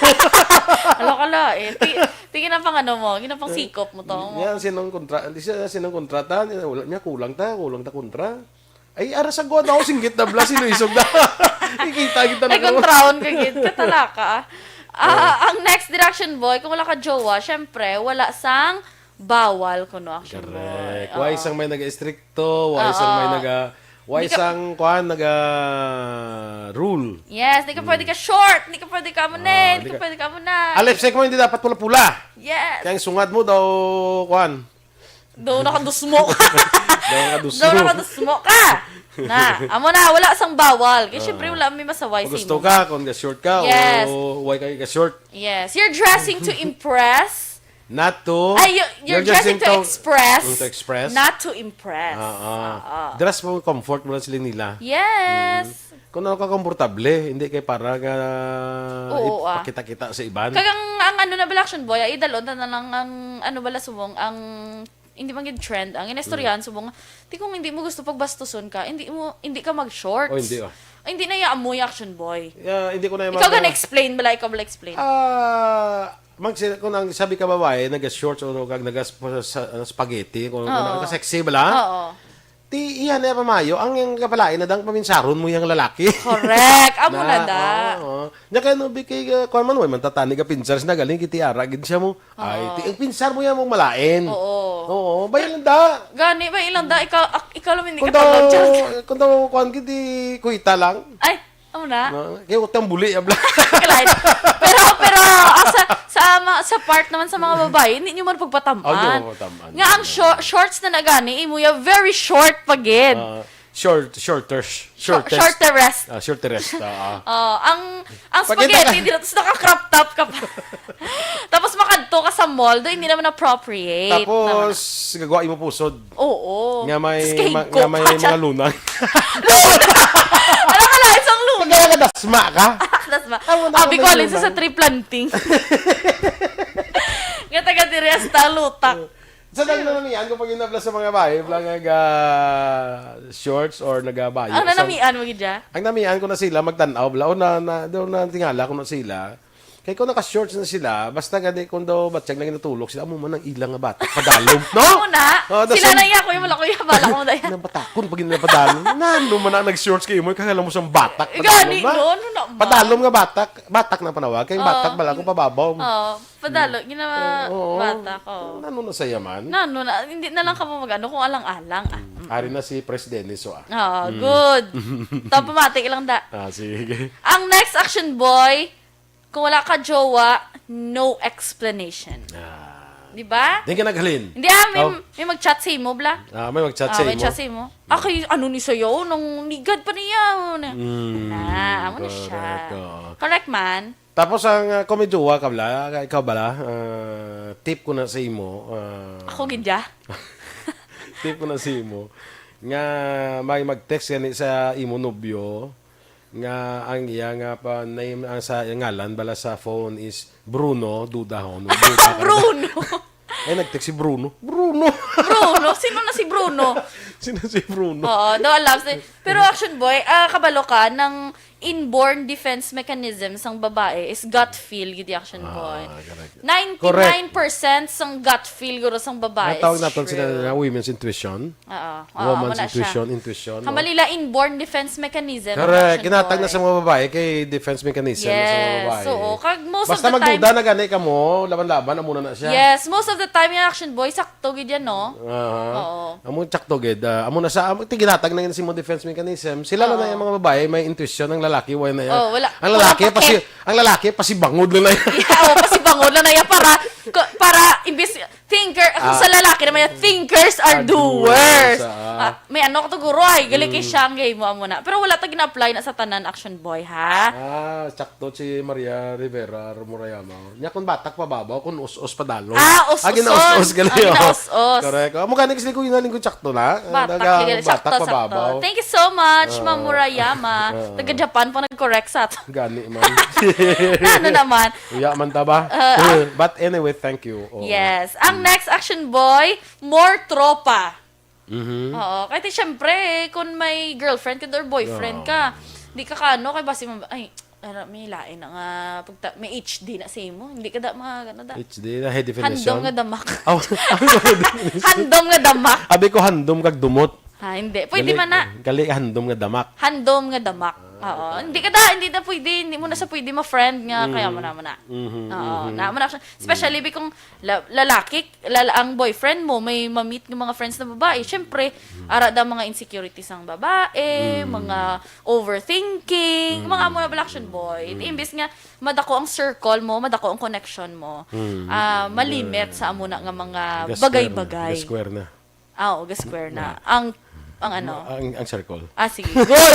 Ano ka la eh? Ti, ti ginapang ano mo, ginapang sikop mo to. Nya sinong kontra, hindi siya sinong kontrata, nya wala niya kulang ta, kulang ta kontra. Ay, ara sa guwa daw, singgit na bla, sino isog na. Ikita kita na Ay, kontrahon ka gid, katalaka. Ah, ang next, Direction Boy, kung wala ka jowa, syempre, wala sang bawal kuno, Action Boy. Correct. Oo. Why sang may nag-estrikto, why sang may Oo. naga why Di ka- sang kuan naga-rule. Yes, di ka pwede ka short, di ka pwede ka mo Ah, di di ka ka- pwede ka mo na. Ang lipstick mo hindi dapat pula-pula. Yes. Kaya ang sungad mo daw kuan. Daw nakadusmo. Daw nakadusmo. Daw nakadusmo ka. Na, amo na, wala sang bawal. Kaya syempre, wala may masaway Kung sa gusto imo. ka, kung ga-short ka, Yes. o why ka ga-short. Yes, you're dressing to impress. Not to, Ay, you- you're, dressing, to, express, Mm, to express. Not to impress. Ah, ah. Oo. Dress mo, comfort mo lang sila nila. Yes. Kung ano ka komportable, hindi kay para nga Oo, ah. ipakita-kita sa iban. Kagang ang ano na bala, Action Boy, ay dalon ta na lang ang ano bala subong ang hindi man gid trend ang inistoryahan subong ti kung hindi mo gusto pagbastuson ka, hindi mo hindi ka mag-shorts. Oh, hindi, ah. Ay, hindi na iya amoy, Action Boy. Yeah, hindi ko na Ikaw gonna explain bala, ikaw bala explain. Ah, mag kung ang sabi ka babae, naga-shorts o kag naga sp- sa- sa- spaghetti, kung Oo. ka sexy bala. Oo. Ti iya na pamayo ang yung kapalain na dang paminsaron mo yung lalaki. Correct. Amo na da. Oo. Nya kay no bikay uh, kuan man way man tatani ka pinsar sina galing kiti ara gid siya mo. Ay, ti ang pinsar mo yan mong malain. Oo. Oo, bayan lang da. Gani ba ilang da ikaw ak- ikaw lang hindi Kung ka daw, pag-judge. kung daw kuan gid di kuita lang. Ay, amo na. No? Kaya utang buli abla. Kalay. Pero pero ah, sa sa ma- sa part naman sa mga babae, hindi nyo man pagpatamaan. Oh, hindi mo pagpatamaan. Nga ang shor- shorts na nagani imo ya very short pa gid. Ah, short, shorter, Shor- shortest. Shorterest. Ah, shorterest. Ah, ah. Oh, ang ang Pagkita spaghetti ka- dito sa naka-crop top ka pa. Tapos makadto ka sa Although hindi naman appropriate. Tapos, gagawa imo pusod. Oo. Nga may, Sus, ma-, kahigko, nga may kacha. Mga lunang. Alam ka lang, isang lunang. Kaya nadasma ka? Anak, dasma. Tama na, Abi ko, may alin sa, lunang. Sa tree planting. Nga taga diri hasta lutak. Sa nang namian ko pag inabla sa mga bahay, bla nga ga shorts or nagabayo. Ang sa nanamian mo gid, ja? Ang namian ko na sila, magtan-aw, bla. O na, na, daw na tingala ko na sila. Kay kung naka-shorts na sila, basta gani kung daw batyag na ginatulog sila, amo man ang ilang nga batak, padalom, no? Amo na. Oh, sila dason na iya, kuya, wala, kuya, bala ko daya. Nang batakon, pag napadalom. Nano man ang nag-shorts kayo mo, kagala mo siyang batak, padalom Gani, na. No? Ano na man? Padalom nga batak, batak na panawag, kay Oo. Batak bala ko pababaw. Oo, padalom, ginawa Oo. Batak, oo. Nano na sa yaman? Nano na, hindi na lang kamo mag-ano kung alang-alang, ah. Mm. Ari na si Pres Dennis, oh, ah. Oo, Mm. Good. Tapos pamati lang da. Ah, sige. Ang next action boy, Kung wala ka jowa, no explanation. Ah. Di ba? Di ka naghalin. Hindi, ah, may, Oh. May mag-chat sa imo, bla. Ah, may mag-chat Ah, sa may imo. Chat sa imo. Ah, kay ano ni sayo, nung ligad pa niya, oh, na. Mm, Ah, amo na siya. Correct, oh. Correct man. Tapos ang, ah, kung may jowa ka, bla, ikaw, bla, ah, tip ko na sa imo, ah, Ako gid, ya? Tip ko na sa imo, nga may mag-text gani sa imo nobyo, nga ang iya nga pa name, ang sa ngalan bala sa phone is Bruno, duda ho, no? Duda ka na. Bruno. Ay, nag-text si Bruno. Bruno! Bruno? Sino na si Bruno? Sino si Bruno? Oo, daw alam si, pero action boy, ah, kabalo ka, nang inborn defense mechanism sang babae is gut feel, gid, action boy. Ah, correct. Ninety-nine percent sang gut feel guro sang babae Natawag is naton sila true. Na women's intuition. Oo. Oo, Woman's amo na siya. Intuition, intuition, no? Kamalila inborn defense mechanism, Correct. Action Kinatag na boy. Sa mga babae kay defense mechanism na sa mga Yes. Babae. So, kag most Basta of the magduda time na gani ka mo, laban-laban, amo na na siya. Yes, most of the time, yung action boy, sakto gid yan, no? Aha. Oo. Amo sakto gid. Ah, amo na sa, amo, tiginatag na yun si mo defense mechanism. Sila lang Oo. Na yung mga babae, may intuition, ang lalaki, wala na yan. Oh, wala. Ang lalaki, Wala pa pasi, ki- ang lalaki, pasibangod lang na yan. Yeah, oh, pasibangod lang na yan para, ko- para imbis thinker, kung Ah. Sa lalaki naman yan, thinkers are Are doers. Doers, ah. Ah, may ano ko to, guro, ay, gali kay Mm. Siya ang gay mo, amo na. Pero wala ta gina-apply na sa tanan, action boy, ha? Ah, sakto si Maria Rivera Murayama. Nya kung batak pababaw, kung us-us padalom. Ah, us-us. Ah, ginaus-us gali, Ah, oh. Ginaus-us. Correct. Amo gani kasi ko yun, lingkod sakto na. Batak, Naga-, sige, batak sakto, pababaw. Sakto. Thank you so much, Ah. Ma'am Murayama. Ah. Taga Japan pa nag-correct sa ato. Gani man. Na, ano naman? Uya man ta ba? Ah, ah. But anyway, thank you. Oo. Yes. Ang Mm. Next action boy, more tropa. Mhm. Oo, kay ti, syempre, kung may girlfriend ka or boyfriend Oo. Ka, di ka kaano, kay basi mo, ay, ara, may lain na nga, pagta-, may H D na sa imo, hindi ka da mga, ano da? H D na, high definition? Handom nga damak. Oh, handom nga definition. Handom nga damak. Abi ko handom kag dumot. Ha, hindi. Pwede Gali, man na. Gali handom nga damak. Handom nga damak. Ah, Oo. okay. Hindi ka da, hindi na pwede, hindi mo na sa pwede ma-friend nga, Mm. Kaya mo na, mo na. Mhm, Oo, mhm. Na mo na siya. Especially Mm. Bi kung la-, lalaki, lala-, ang boyfriend mo, may ma-meet ng mga friends na babae, syempre, Mm. Ara da mga insecurities ang babae, Mm. Mga overthinking, Mm. Mga amo na bala action boy. Mm. Imbis nga, madako ang circle mo, madako ang connection mo, Mm. Ah, malimit sa amo na nga mga Ga-square na. Bagay-bagay. Ga-square na. Ah, oo, ga-square na. Na. Ang, ang ano? Ang, ang circle. Ah, sige. Good!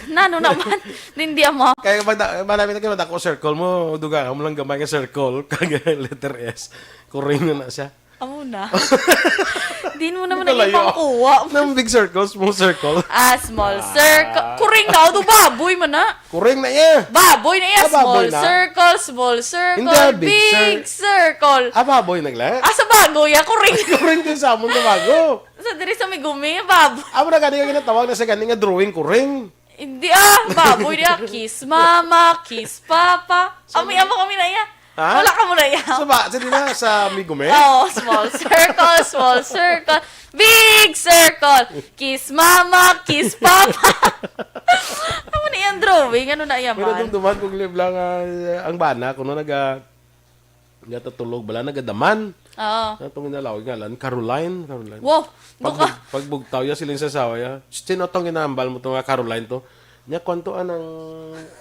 Nano naman? Hindi, amo. Kaya pag na-, malami na kayo, madako circle mo, duga ka mo lang gamay nga circle, kag letter S, kuring na na siya. Amo na. Di mo naman Hindi nakita kalayo. Ang kuha. Ng big circle, small circle. Ah, small Ah. Circle. Kuring na, do baboy man na. Kuring na iya. Baboy na iya. Ah, baboy Small na. Circle, small circle, Hindi, ah, big big cir- circle. Ah, baboy nagla? Ah, sa bago, ya, kuring. Kuring din sa amon sa bago. Sa diri sa Migumi, baboy. Amo na gani nga ginatawag na sa gani nga drawing kuring. Hindi, ah, baboy niya. Kiss mama, kiss papa. So, Ami, amo kami na iya. Ha? Wala ka mo na iya. Sa ba? Sa di na, sa Migumi? Oo, small circle, small circle, big circle. Kiss mama, kiss papa. Amo na iyang drawing. Ano na iya Pero man? Dumduman kong live lang, ah, ang bana, kuno naga, nagatutulog, bala, nagadaman. Oo. Atong ginalaw, ngalan, Caroline, Caroline. Wow, Pag, duka. Pagbugtaw ya, siling sa asawa ya, "Sino tong ginahambal mo to nga Caroline to?" Nya, kwanto anang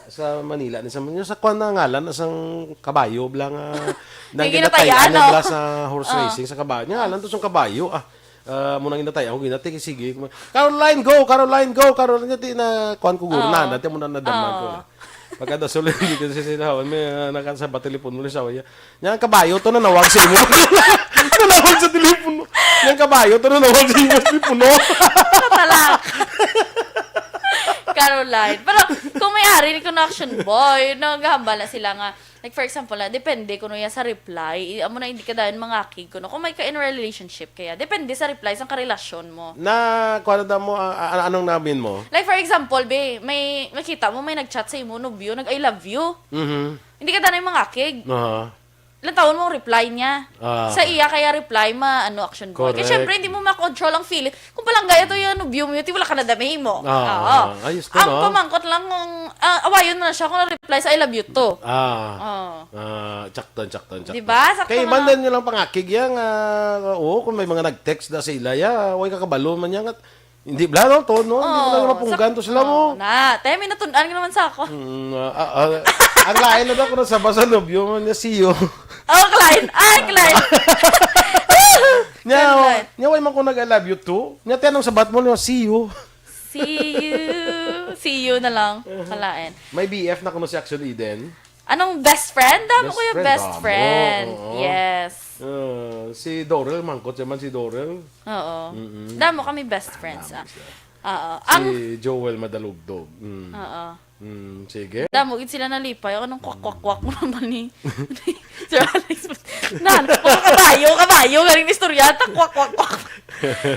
sa Manila, ni sa, nya sa kwan na ngalan, na sang kabayo, bla nga, May nang ginatayan, ginatayan, no? Bla sa horse Oo. Racing, sa kabayo. Nya, ngalan to sang kabayo, ah. Ah, mo nang ginatayan, ako ginatay, sige. Caroline, go! Caroline, go! Caroline, di na, kwan ko, guro Oo. Na, dati mo na nadaman ko Oo. Na. Pagkadasul, hindi ka sa sinawan, may, ah, nakasabat telepono ni sawa niya. Nya ang kabayo to nanawag sa imo. Nanawag sa telepono. Nya ang kabayo to nanawag sa imo sa telepono. Katalak. Caroline. Pero kung may ari ni kuno action boy, no, gahambal na sila nga, like, for example, na, depende kuno ya sa reply. I- Amo na hindi ka dayon mangakig kuno. Kung may ka in relationship kaya, depende sa reply sang karelasyon mo. Na, kuha na mo, ah, ah, anong namin mo? Like, for example, be, may makita mo, may nag-chat sa imo, nobyo, nag-I love you. Mhm. Hindi ka dayon mangakig. Aha. Lantawon mo ang reply niya. Ah. Sa iya kaya reply ma ano action boy. Kaya Correct. syempre hindi mo ma-control ang feeling. Kung palangga ito yung nobyo mo, yun, wala ka na damay mo. Ah, Oo. Ayos to, Ang no? pamangkot lang kung ah, awayon mo na siya kung reply sa I love you too. Ah. Oh. Ah, tsaktan, tsaktan, tsaktan. Di ba? Sakto Kay na mandan nga. Nyo lang pangakig yan nga, oo, kung may mga nag-text na sa ila, ya, way kakabalo man yan. At, hindi bla, no, to, no? Hindi ko Oh, lang mapunggan sak- to sila oh, mo. Na, te, may natunan nga naman sa ako. Mm, ah, ah, ah, ang lain na daw ko sa basa nobyo man niya, see you. Oh, Klein! Ay, Klein! Nya, Ganun. Nya, way man ko nag-I love you too. Nya, te, anong sabat mo niya, see you. See you. See you na lang. Kalain. May B F na kuno si Action Eden. Anong best friend? Damo Best ko yung friend, best damo. friend. Oo. Yes. Ah, si Dorel, mangkot siya man si Dorel. Oo. Mm-mm. Damo kami best friends. Damo Ah. siya. Oo. Ang Si Joel Madalugdog. Mm. Oo. Mm, sige. Damo gid sila nalipay. Anong kwak-kwak-kwak mo naman ni Sir Alex? Nan, mga kabayo, kabayo, galing istorya. Ta, kwak-kwak-kwak.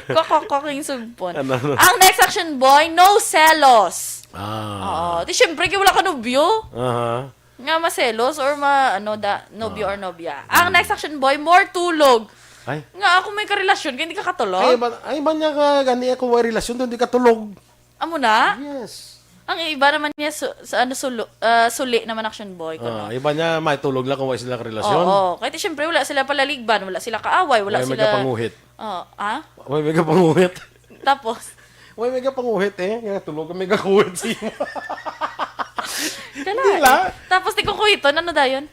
Kwak-kwak-kwak yung sugpon. Ano, ano? Ang next action boy, no selos. Ah. Oo. Di syempre, kay wala ka nobyo. Aha. Nga maselos or ma, ano, da, nobyo Ah. or nobya. Ang next action boy, more tulog. Ay. Nga ako may karelasyon, kaya hindi ka katulog. Ay, ba, ay, ba niya ka gani ako may relasyon doon, di ka tulog. Amo na? Yes. Ang iba naman niya, su, sa ano, sulo, ah, suli naman action boy. Kuno. Ah, iba niya, may tulog lang kung wala sila karelasyon. Oo. Kahit siyempre, wala sila palaligban, wala sila kaaway, wala Wala may sila... kapanguhit. Oo. Ah? Wala may kapanguhit. Tapos? Wala may kapanguhit eh. Kaya tulog may kakuhit siya. Kala, Hindi la. eh. Tapos, di ko kuhiton, ano dayon?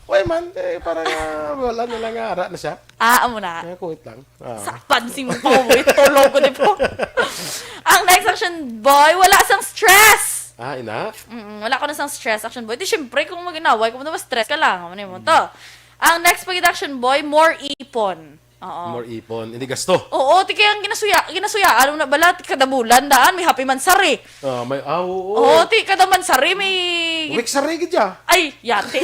Wala man, eh, para nga wala na lang nga ara na siya. Ah, amo na. Kaya kuhit lang. Ah. Sa pansin mo pa mo, tulog ko di po. Ang next action boy, wala sang stress. Ah, ina? Mm, wala ko na sang stress, action boy. Di syempre, kung mag-inaway, kung mas stress ka lang, ano mo to? Ang next pag action boy, more ipon. Oo. More ipon. Hindi gasto. Oo, ti kaya ang ginasuya, ginasuya, ano na bala, ti kada bulan daan, may happy mansari. Ah, may, ah, oo. Oo, ti kada mansari, may... Week sa rigid siya. Ay, yati.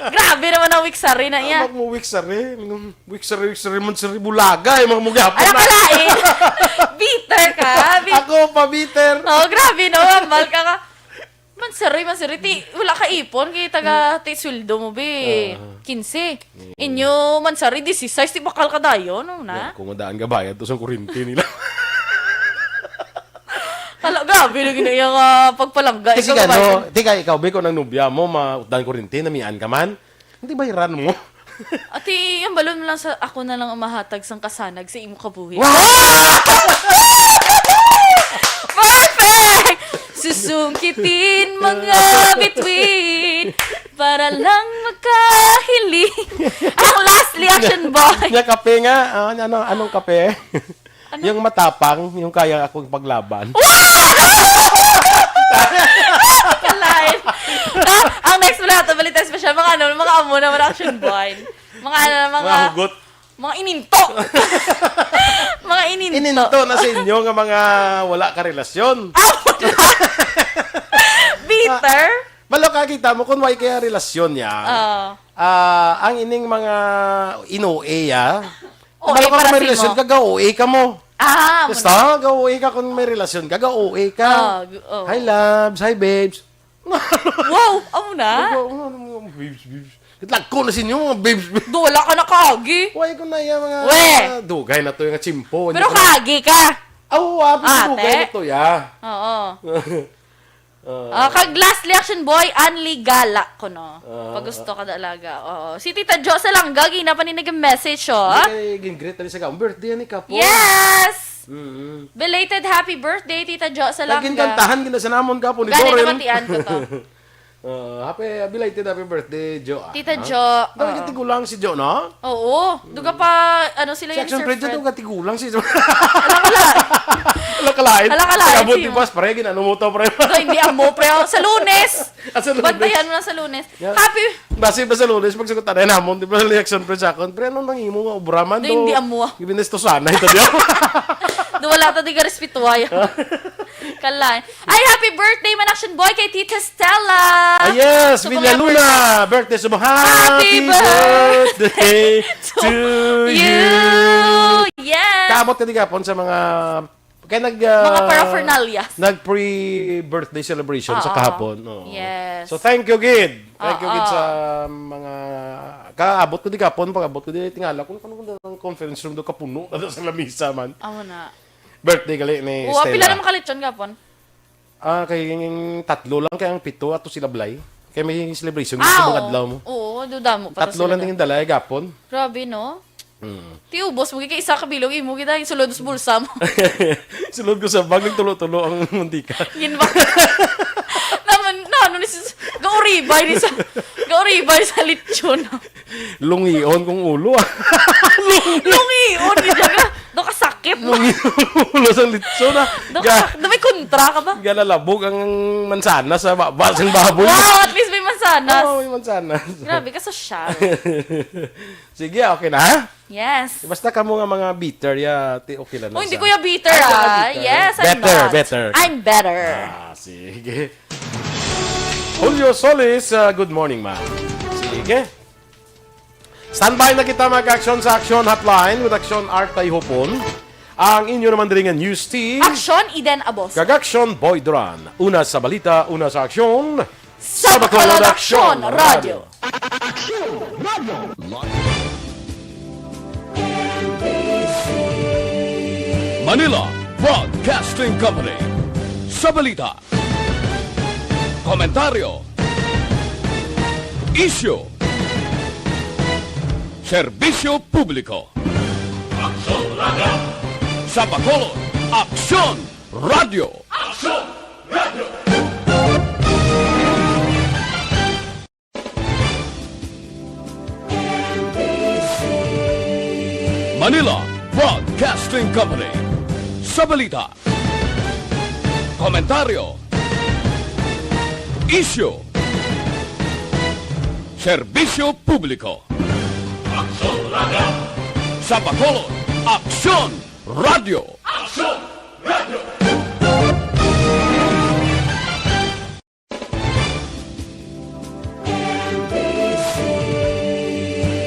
Grabe naman ang week sari na iya. Mag mo week sa ri. Week sa ri, week sa ri, man sa ri, bulaga. Eh, mag mo gihapon Alam na. ka lain. Bitter ka. Bit- Ako pa, bitter. Oh, grabe no, ambal ka ka. Mansari, mansari, ti, wala ka ipon, kay taga, ti, sweldo mo, bi, Ah. quince. Inyo, mansari, dieciséis, ti, bakal ka dayon, no, na? Kung madaan ka bayad to sa kurinti nila. Hala, grabe na gina iya nga pagpalangga. Kasi Ikaw, ano, babae. Di ka, ikaw, be, kung ang nubya mo, mautdan kurinti, namian ka man, hindi bayaran mo. Ati, ang balon mo lang sa ako na lang umahatag sang kasanag sa imo kabuhi. Wow! Perfect! Susungkitin mga bituin para lang makahiling. Ang lastly, action boy. Nya kape nga, ah, ano, anong kape? Ano? Yung matapang, yung kaya akong paglaban. Kalain. Ah, ang next mo na ito, balita special, mga ano, mga amo na, mga action boy. Mga ano, mga, Mga hugot. Mga ininto. Mga ininto. Ininto na sa inyo nga mga wala ka relasyon. Ah, wala. Bitter? Malo ka kita mo kung why kaya relasyon niya. Ah. Ah, ang ining mga in-O A, ah. O A Malo ka para may sa relasyon imo. ka, ga-O A ka mo. Ah, amo Basta, ga-O A ka kung may relasyon ka, ga-O A ka. Ah, gu-, oh. Hi, loves. Hi, babes. Wow, amo na? Ano, ano, ano, babes, babes. Kitlag ko na sa inyo, mga babes, babes. Do, wala ka na kaagi. Why ko na iya mga We! Dugay na to yung chimpo. Pero Hindi ko na- kaagi ka. Aw, ah, pero Ate? dugay na to, ya. Oo. Ah. Ah, kag lastly, action boy, Anli Gala ko, no? Ah. Pag gusto ka talaga. Oo. Si Tita Jo sa Langga, gina pa ni nag-message, oh. Hindi kay gin-greet na sa ka. Ang birthday ni Kapo. Yes! Mm-hmm. Belated happy birthday, Tita Jo sa Langga. Naging kantahan gina sa namon Kapo ni Gani, Dorel. namatian ko to. Uh, happy belated happy birthday, Jo. Ah. Tita Ha? Jo, Dahil oo. Katigulang si Jo, no? Oo. Duga pa, ano sila Si yung Action Sir Fred, Fred? Katigulang si Jo. Wala, wala. Wala ka lain. Wala ka lain, Pag-abot sige. Ni boss, pre, ginano mo to, pre? Ito, hindi amo, pre. Oh, sa Lunes. Ah, sa Lunes. Bantayan mo na sa Lunes. Yeah. Happy Basi ba sa Lunes, pagsagot na namon, di ba, sa reaction, pre, sa akon? Pre, ano nang imo nga obra man Di, do? Hindi amo, ah. Gibinestosana ito, di ba? Do wala ta di ka respetuhay. Kalain. Ay, happy birthday, man, Action Boy, kay Tita Stella. Ah, yes, Sa Villa mga Luna, birthday sa mo. Happy Happy birthday birthday to to you. you. Yes. Kaabot ka di gapon sa mga kaya nag, Mga ah, paraphernalia. Nag pre-birthday celebration sa Oo. kahapon. Oo. Yes. So, thank you, gid. Thank you, gid, Oo. sa mga kaabot ko di kapon, pag-abot ko di, tingala ko, ano kung ang conference room do kapuno, ano sa lamisa man. Amo na. Birthday gali ni Oo, Stella. Pila naman ka lechon gapon? Ah, kay tatlo lang, kay ang pito ato sila Blay. Kay may celebration Ah, sa mga oo. adlaw mo. Oo, do damo pa to Tatlo sila lang da. Din yung dala, eh, gapon. Grabe, no? Mm. Ti ubos mo, kay isa ka bilog, imo kita, yung sulod sa bulsa mo. Sulod ko sa bag, nagtulo-tulo ang mantika. Yun ba? Naman, na, ano, ni sis-, gauribay ni sa, gauribay sa lechon. Lungion kong ulo, ah. Lungion, gid siya ka. Do kasakit ba? Lungion kong ulo sa lechon, ah. Do Ga- kasakit. Do may kontra ka ba? Galalabog ang mansana sa baba sang baboy. Wow, at least may mansanas. Oo, may mansanas. Grabe ka, sosyal. Sige, okay na, ha? Yes. Basta kamo nga mga bitter, ya, ti-, okay lang na Oh, hindi siya. Ko ya bitter, Ay, wala ah. bitter. Yes, I'm Better, not. Better. I'm better. Ah, sige. Julio Solis, ah, good morning, ma'am. Sige. Standby na kita mag-aksyon sa Aksyon Hotline with Aksyon Art Tayhopon. Ang inyo naman diri nga news team. Aksyon, Eden Abos. Kag Aksyon, Boy Duran. Una sa balita, una sa aksyon. Sa Bacolod Aksyon Radyo. Manila Broadcasting Company. Sa balita, komentaryo, isyu, serbisyo publiko. Aksyon Radyo. Sa Bacolod, Aksyon Radyo. Aksyon Radyo. Manila Broadcasting Company. Sa balita, komentaryo, isyu, serbisyo publiko. Aksyon Radyo. Sa Bacolod, Aksyon Radyo. Aksyon Radyo.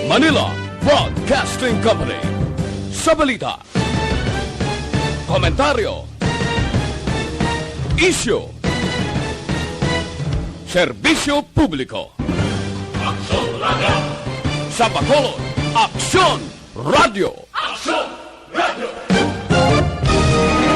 Manila Broadcasting Company. Sa balita, komentaryo, isyu, serbisyo publiko. Aksyon Radyo. Sa Bacolod, Aksyon Radyo. Aksyon